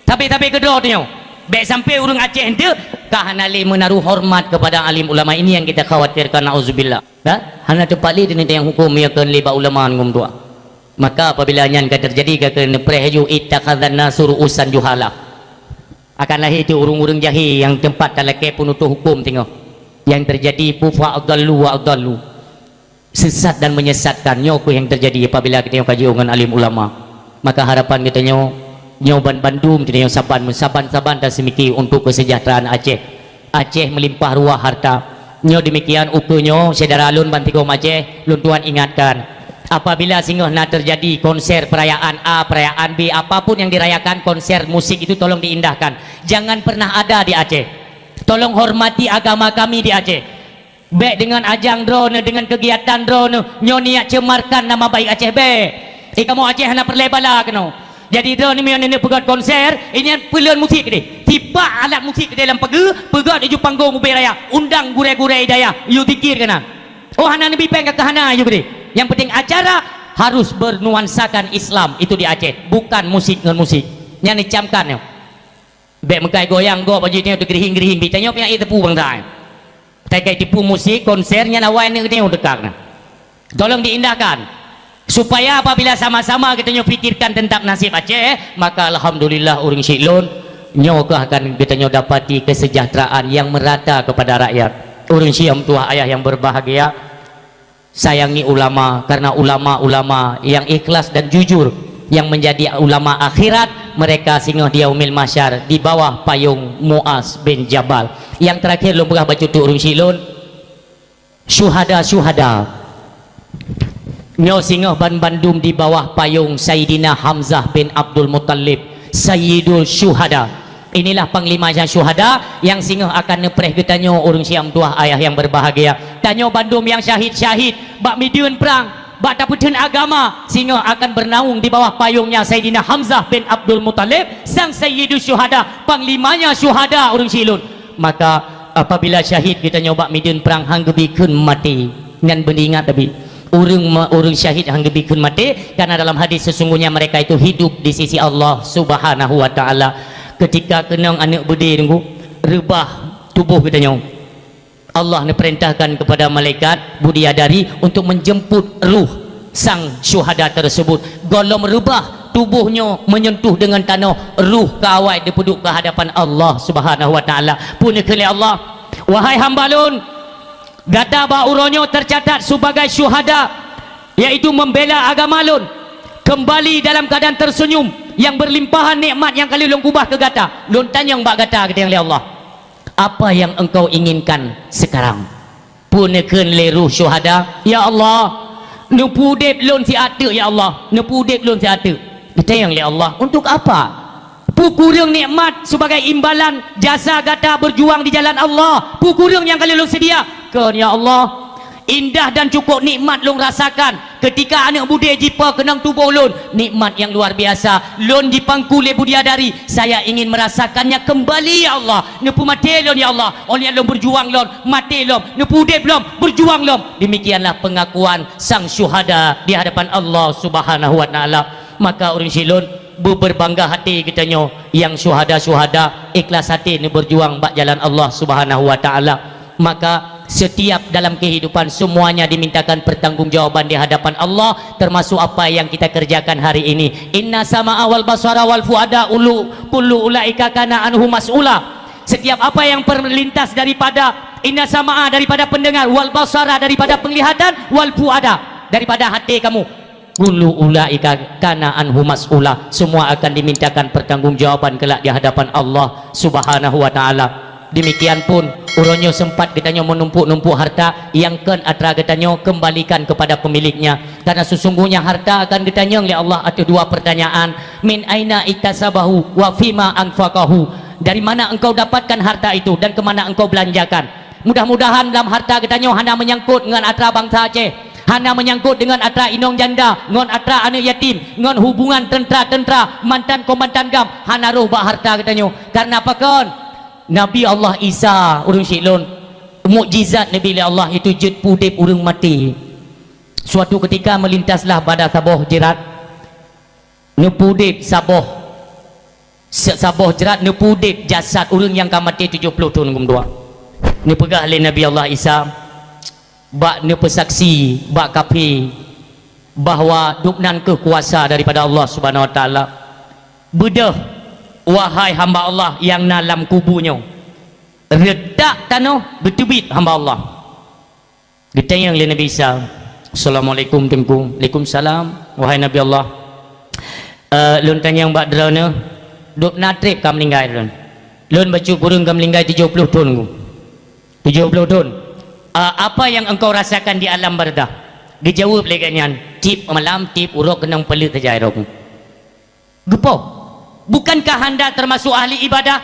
Tapi-tapi keudroe tanyoe. Bèk sampai ureueng Aceh enteuk ka hana lé meunaruh hormat kepada alim ulama. Ini yang kita khawatirkan, naudzubillah. Dah? Hana teumpat lé di neuteueng huköm meunyoe kon lé bak ulama ngon tuha. Maka apabila nyan ka teujadi, ka keuneuk preh laju, ittakhadzan nasu ru'usan juhala. Akan lahé teuk ureueng-ureueng jahé nyang teumpat talakèe peunutoh huköm singoh. Nyang teujadi peue fa adallu wa adallu. Sesat dan menyesatkan, nyoe keuh nyang teujadi apabila geutanyoe ka jiôh ngon alim ulama. Maka harapan geutanyoe, nyoe ban bandum geutanyoe saban, saban-saban taseumiki untuk kesejahteraan Aceh. Aceh meulimpah ruah harta. Nyoe demikian ukeue nyoe, syedara lôn bansigom Aceh, lôn tuan ingatkan. Apabila singoh na teujadi konser perayaan A, perayaan B, apapun yang dirayakan, konser musik itu tolong diindahkan. Jangan pernah ada di Aceh. Tolong hormati agama kami di Aceh. Bèk deungon ajang droeneuh, deungon keugiatan droeneuh, nyoe niat cemarkan nama baik Aceh, bèk. Eh, kamoe Aceh hana peureulèe bala keunoe. Jadi droeneuh meunyoe neuneuk peugöt konser, inyan peulheueh musik keudeh. Tipak alat musik keudeh lam pageue, peugöt laju panggong ubé raya, undang gurèe-gurèe dayah, yue zikir keunan. Oh, hana neubi pèng ka hana yue keudeh. Yang penting acara harus bernuansakan Islam, itu di Aceh, bukan musik ngon musik. Nyan neucamkan nyoe. Bèk meukai goyang gob bak jih nyoe teugeurihing-geurihing, bit tanyoe pian ie teupeu bansa. Takai tipu musik, konser nyan awai aneuk geutanyoe teuka keunan. Tolong diindahkan. Supaya apabila sama-sama geutanyoe pikirkan tentang nasib Aceh, maka alhamdulillah ureueng syiek lôn, nyoe keuh akan geutanyoe dapati kesejahteraan yang merata kepada rakyat. Ureueng syiek meutuah ayah yang berbahagia, sayangi ulama, karena ulama-ulama yang ikhlas dan jujur, yang menjadi ulama akhirat, mereka singoh di Yaumil Mahsyar di bawah payung Muaz bin Jabal. Yang terakhir lôn peugah bacut teuk ureueng syiek lôn, syuhada-syuhada. Nyoe singoh ban bandum di bawah payung Saidina Hamzah bin Abdul Muttalib, Sayyidul Syuhada. Inilah panglima nyang syuhada nyang singoh akan neupreh geutanyoe ureueng syiek meutuah ayah yang berbahagia. Tanyoe bandum nyang syahid-syahid bak mideuen prang, bak tapeutheun agama, singoh akan bernaung di bawah payungnya Saidina Hamzah bin Abdul Muttalib, sang Sayyidus Syuhada, panglimanya syuhada ureueng syiek lôn. Maka apabila syahid geutanyoe bak mideuen prang han geubi kheun maté, nyan beuingat tapi ureueng ma-, ureueng syahid han geubi kheun maté, karena dalam hadis sesungguhnya mereka itu hidup di sisi Allah Subhanahu wa Ta'ala. Ketika keunong aneuk beudé teungku, reubah tuboh geutanyoe, Allah neupeurintahkan kepada malaikat Budiadari untuk menjemput ruh sang syuhada tersebut. Gohlom reubah tuboh nyoe menyentuh dengan tanoh, ruh ka awai dipeuduek ke hadapan Allah Subhanahu wa Ta'ala. Peue neukheun lé Allah, "Wahai hamba lôn, gata bak uroe nyoe tercatat sebagai syuhada, yaitu membela agama lôn. Kembali dalam keadaan tersenyum, yang berlimpahan nikmat nyang ka lheueh lôn keubah keu gata. Lôn tanyong bak gata," geutanyong lé Allah. "Apa yang engkau inginkan sekarang?" Peue neukheun lé ruh syuhada, "Ya Allah, neupeuudeb lôn siat teuk, ya Allah, neupeuudeb lôn siat teuk." Geutanyong lé Allah, "Untuk apa? Peue kureueng nikmat sebagai imbalan jasa gata berjuang di jalan Allah? Peue kureueng nyang ka lheueh lôn seudia?" "Kon, ya Allah, indah dan cukup nikmat lôn rasakan ketika aneuk beudé jipo keunong tuboh lôn, nikmat yang luar biasa. Lôn jipangku lé Budiadari, saya ingin merasakannya kembali, ya Allah. Neupeumaté lôn, ya Allah. Óh lheueh nyan lôn berjuang lom, maté lom, neupeuudeb lom, berjuang lom." Demikianlah pengakuan sang syuhada di hadapan Allah Subhanahu wa Ta'ala. Maka ureueng syiek lôn, beuberbangga hati geutanyoe nyang syuhada-syuhada, ikhlas hati neuberjuang bak jalan Allah Subhanahu wa Ta'ala. Maka setiap dalam kehidupan semuanya dimintakan pertanggungjawaban di hadapan Allah, termasuk apa yang kita kerjakan hari ini. "Inna sama'a wal basara wal fuada ulu, kullu ulaika kana anhu mas'ula." Setiap apa yang terlintas daripada inna sama'a, daripada pendengar, wal basara, daripada penglihatan, wal fuada, daripada hati kamu, kullu ulaika kana anhu mas'ula, semua akan dimintakan pertanggungjawaban kelak di hadapan Allah Subhanahu wa Ta'ala. Demikian pun, uroe nyoe sempat geutanyoe meunumpuk-numpuk harta nyang kon atra geutanyoe, kembalikan kepada pemiliknya. Karena sesungguhnya harta akan geutanyong lé Allah ateueh dua pertanyaan, "Min aina iktasabahu wa fima anfaqahu?" Dari mana engkau dapatkan harta itu dan ke mana engkau belanjakan? Mudah-mudahan lam harta geutanyoe hana menyangkut ngon atra bansa Aceh, hana menyangkut dengan atra inong janda, ngon atra aneuk yatim, ngon hubungan tentara-tentara, mantan komandan GAM, hana roh bak harta geutanyoe. Karena pakon? Nabi Allah Isa, ureuëng syiek lôn, mukjizat Nabi lé Allah itu jeuet peudeb ureuëng maté. Suatu ketika melintaslah bak saboh jeurat, neupeudeb saboh, sa-, saboh jeurat neupeudeb jasad ureuëng nyang ka maté tujoh ploh thon geumeutuah. Neupeugah lé Nabi Allah Isa, bak neupeusaksi bak kafé bahwa Gobnyan kheueh kuasa daripada Allah Subhanahu Wa Taala. Beudôh, wahai hamba Allah nyang na lam kubu nyoe, reutak tanoh beuteubiet hamba Allah. Geutanyong lé Nabi Isa, "Assalamualaikum, Teungku." "Waalaikumsalam, wahai Nabi Allah." "Eh, lôn tanyong bak droeneuh, dub na treb ka meuninggai lôn?" "Lôn bacut kureueng ka meuninggai tujoh ploh thon, Teungku." "Tujoh ploh thon. Eh, apa yang engkau rasakan di alam barzakh?" Geujaweueb lé gobnyan, "Tieb malam, tieb uroe keunong peuleuet saja, Teungku." Geupoh. Bukankah anda termasuk ahli ibadah?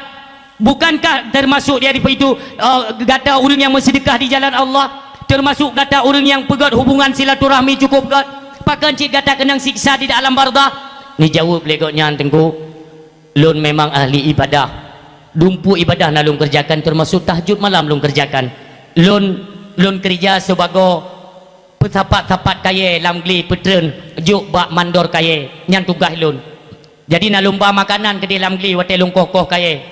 Bukankah termasuk dari itu, eh, gata ureuëng nyang meusidekah di jalan Allah? Termasuk gata ureuëng nyang peugét hubungan silaturahmi cukup gét? Pakon cit gata keunong siksa di alam barzakh? Geujaweueb lé gobnyan, "Teungku, lôn memang ahli ibadah. Dumpeue ibadah na lôn keureujakan, termasuk tahajud malam lôn keureujakan. Lôn, lôn keureuja sibagoe peusapat-sapat kayée lam glé peutreun jok bak mandor kayée, nyan tugaih lôn. Jadi na lôn ba makanan keudeh lam glé watée lôn koh-koh kayée.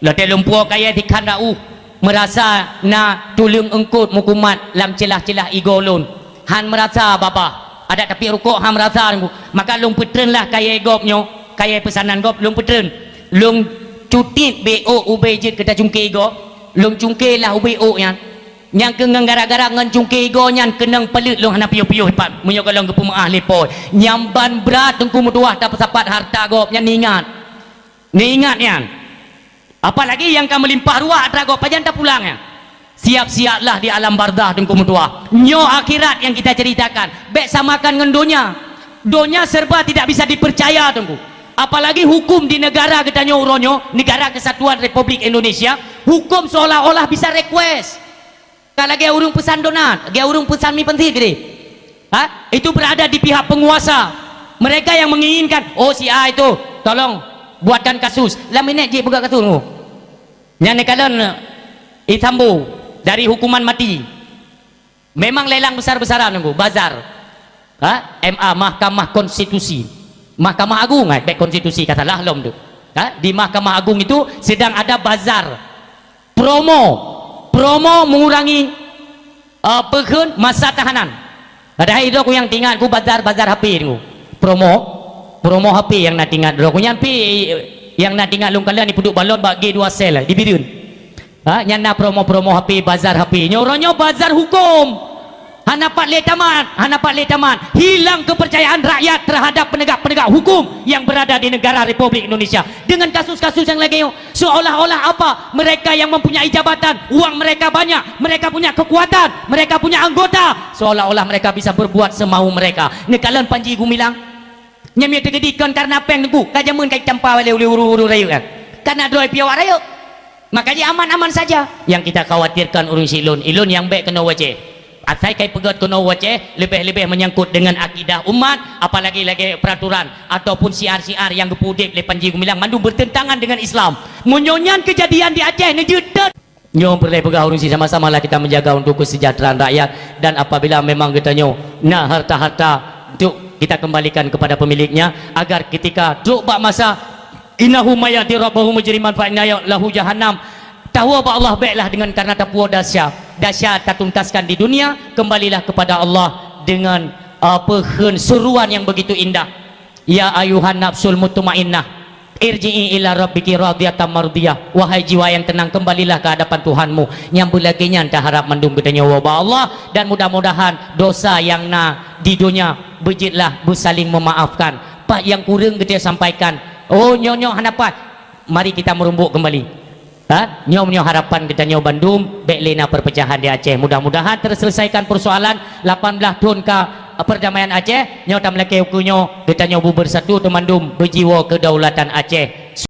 Watée lôn puwoe kayée dikhan rauh, meurasa na tuleueng eungkot meukumat lam ceulah-ceulah igoe lôn. Han meurasa babah, adak tapiep rukok han meurasa, Teungku. Maka lôn peutreunlah kayée gob nyoe, kayée peusanan gob lôn peutreun. Lôn cutiet bée ôk ubée jeuet keu tacungke igoe, lôn cungkelah ubée ôk nyan." Nyang keuh ngon gara-gara ngon cungke igoe nyan keunong peuleuet lôn hana piôh-piôh ipat, meunyoe gohlom geupeumeuáh lé Po. Nyan ban brat Teungku meutuah tapeusapat harta gob nyan, ingat. Neuingat nyan. Apalagi nyang ka meulimpah ruah atra gob, pajan tapulang nyan? Siap-siaplah di alam barzakh Teungku meutuah. Nyoe akhirat nyang kita ceritakan. Bék samakan ngon donya. Donya serba tidak bisa dipercaya, Teungku. Apalagi hukum di negara geutanyoe uroe nyoe, Negara Kesatuan Republik Indonesia, hukum seolah-olah bisa request. Ka lagée ureuëng peusan donat, lagée ureuëng peusan mi pansit gede. Ha? Itu berada di pihak penguasa. Mereka yang menginginkan, "Oh, si A itu, tolong buatkan kasus." Lam minèt jih peugah kasus, oh. Nyan neukalon, eh, Sambo dari hukuman mati. Memang lelang besar-besaran, Teungku, bazar. Ha? M A, Mahkamah Konstitusi. Mahkamah Agung, eh, bék konstitusi, ka salah lom tu. Ha? Di Mahkamah Agung itu sedang ada bazar. Promo. Promo mengurangi, eh, peukheun masa tahanan. Padahai droe ku nyang tingat ku bazar-bazar H P, Teungku. Promo. Promo H P nyang na tingat droe ku. Nyan pih nyang na tingat lôn kalon di Peuduek Balon bak G dua Sel, di Bireuen. Ha, nyan na promo-promo H P, bazar H P. Nyoe uroe nyoe bazar hukum. Hana pat lé tamat, hana pat lé tamat. Hilang kepercayaan rakyat terhadap penegak-penegak hukum yang berada di negara Republik Indonesia. Dengan kasus-kasus yang lagée nyoe, seolah-olah apa? Mereka yang mempunyai jabatan, uang mereka banyak, mereka punya kekuatan, mereka punya anggota, seolah-olah mereka bisa berbuat semau mereka. Neukalon Panji Gumilang. Nyan miyueb teukeudi kon karna péng, Teungku, ka jameun ka jitampa lé ureuëng-ureuëng rayeuk nyan. Kana droe piôh awak rayeuk. Maka jih aman-aman saja. Nyang kita khawatirkan ureuëng syiek lôn, ilôn nyang bék keunoe u Aceh. Asai ka ipeugét keunoe u Aceh, leubeh-leubeh menyangkut dengan akidah umat, apalagi lagée peraturan ataupun syiar-syiar nyang geupeuudeb lé Panji Gumilang, mandum bertentangan dengan Islam. Meunyoe nyan keujadian di Aceh, neujeuet teuk. Nyoe peureulée peugah ureuëng syiek, sama-samalah kita menjaga untuk kesejahteraan rakyat, dan apabila memang geutanyoe na harta-harta, untuk kita kembalikan kepada pemiliknya, agar ketika trok bak masa, "Innahu may ya'ti rabbahu mujriman fa inna lahu jahannam," tawoe bak Allah béklah dengan karna tapuwoe desya. Desya tatuntaskan di dunia, kembalilah kepada Allah dengan, uh, peukheun seruan yang begitu indah. "Ya ayyuhan nafsul mutmainnah, irji'i ila rabbiki radiyatan mardiyah." Wahai jiwa yang tenang, kembalilah ke hadapan Tuhanmu. Nyang beulagée nyan taharab mandum geutanyoe woe bak Allah, dan mudah-mudahan dosa nyang na di donya beujeuetlah beusaling memaafkan. Pat nyang kureueng geutanyoe sampaikan, oh, nyoe-nyoe hana pat, mari kita merumbuk kembali. Kan? Nyoe, nyoe harapan geutanyoe bandum, bék lé na perpecahan di Aceh. Mudah-mudahan terselesaikan persoalan lapan belas thon ka perdamaian Aceh. Nyoe tameulakée ukeue nyoe, geutanyoe beubersatu teumandum beujiwoe kedaulatan Aceh.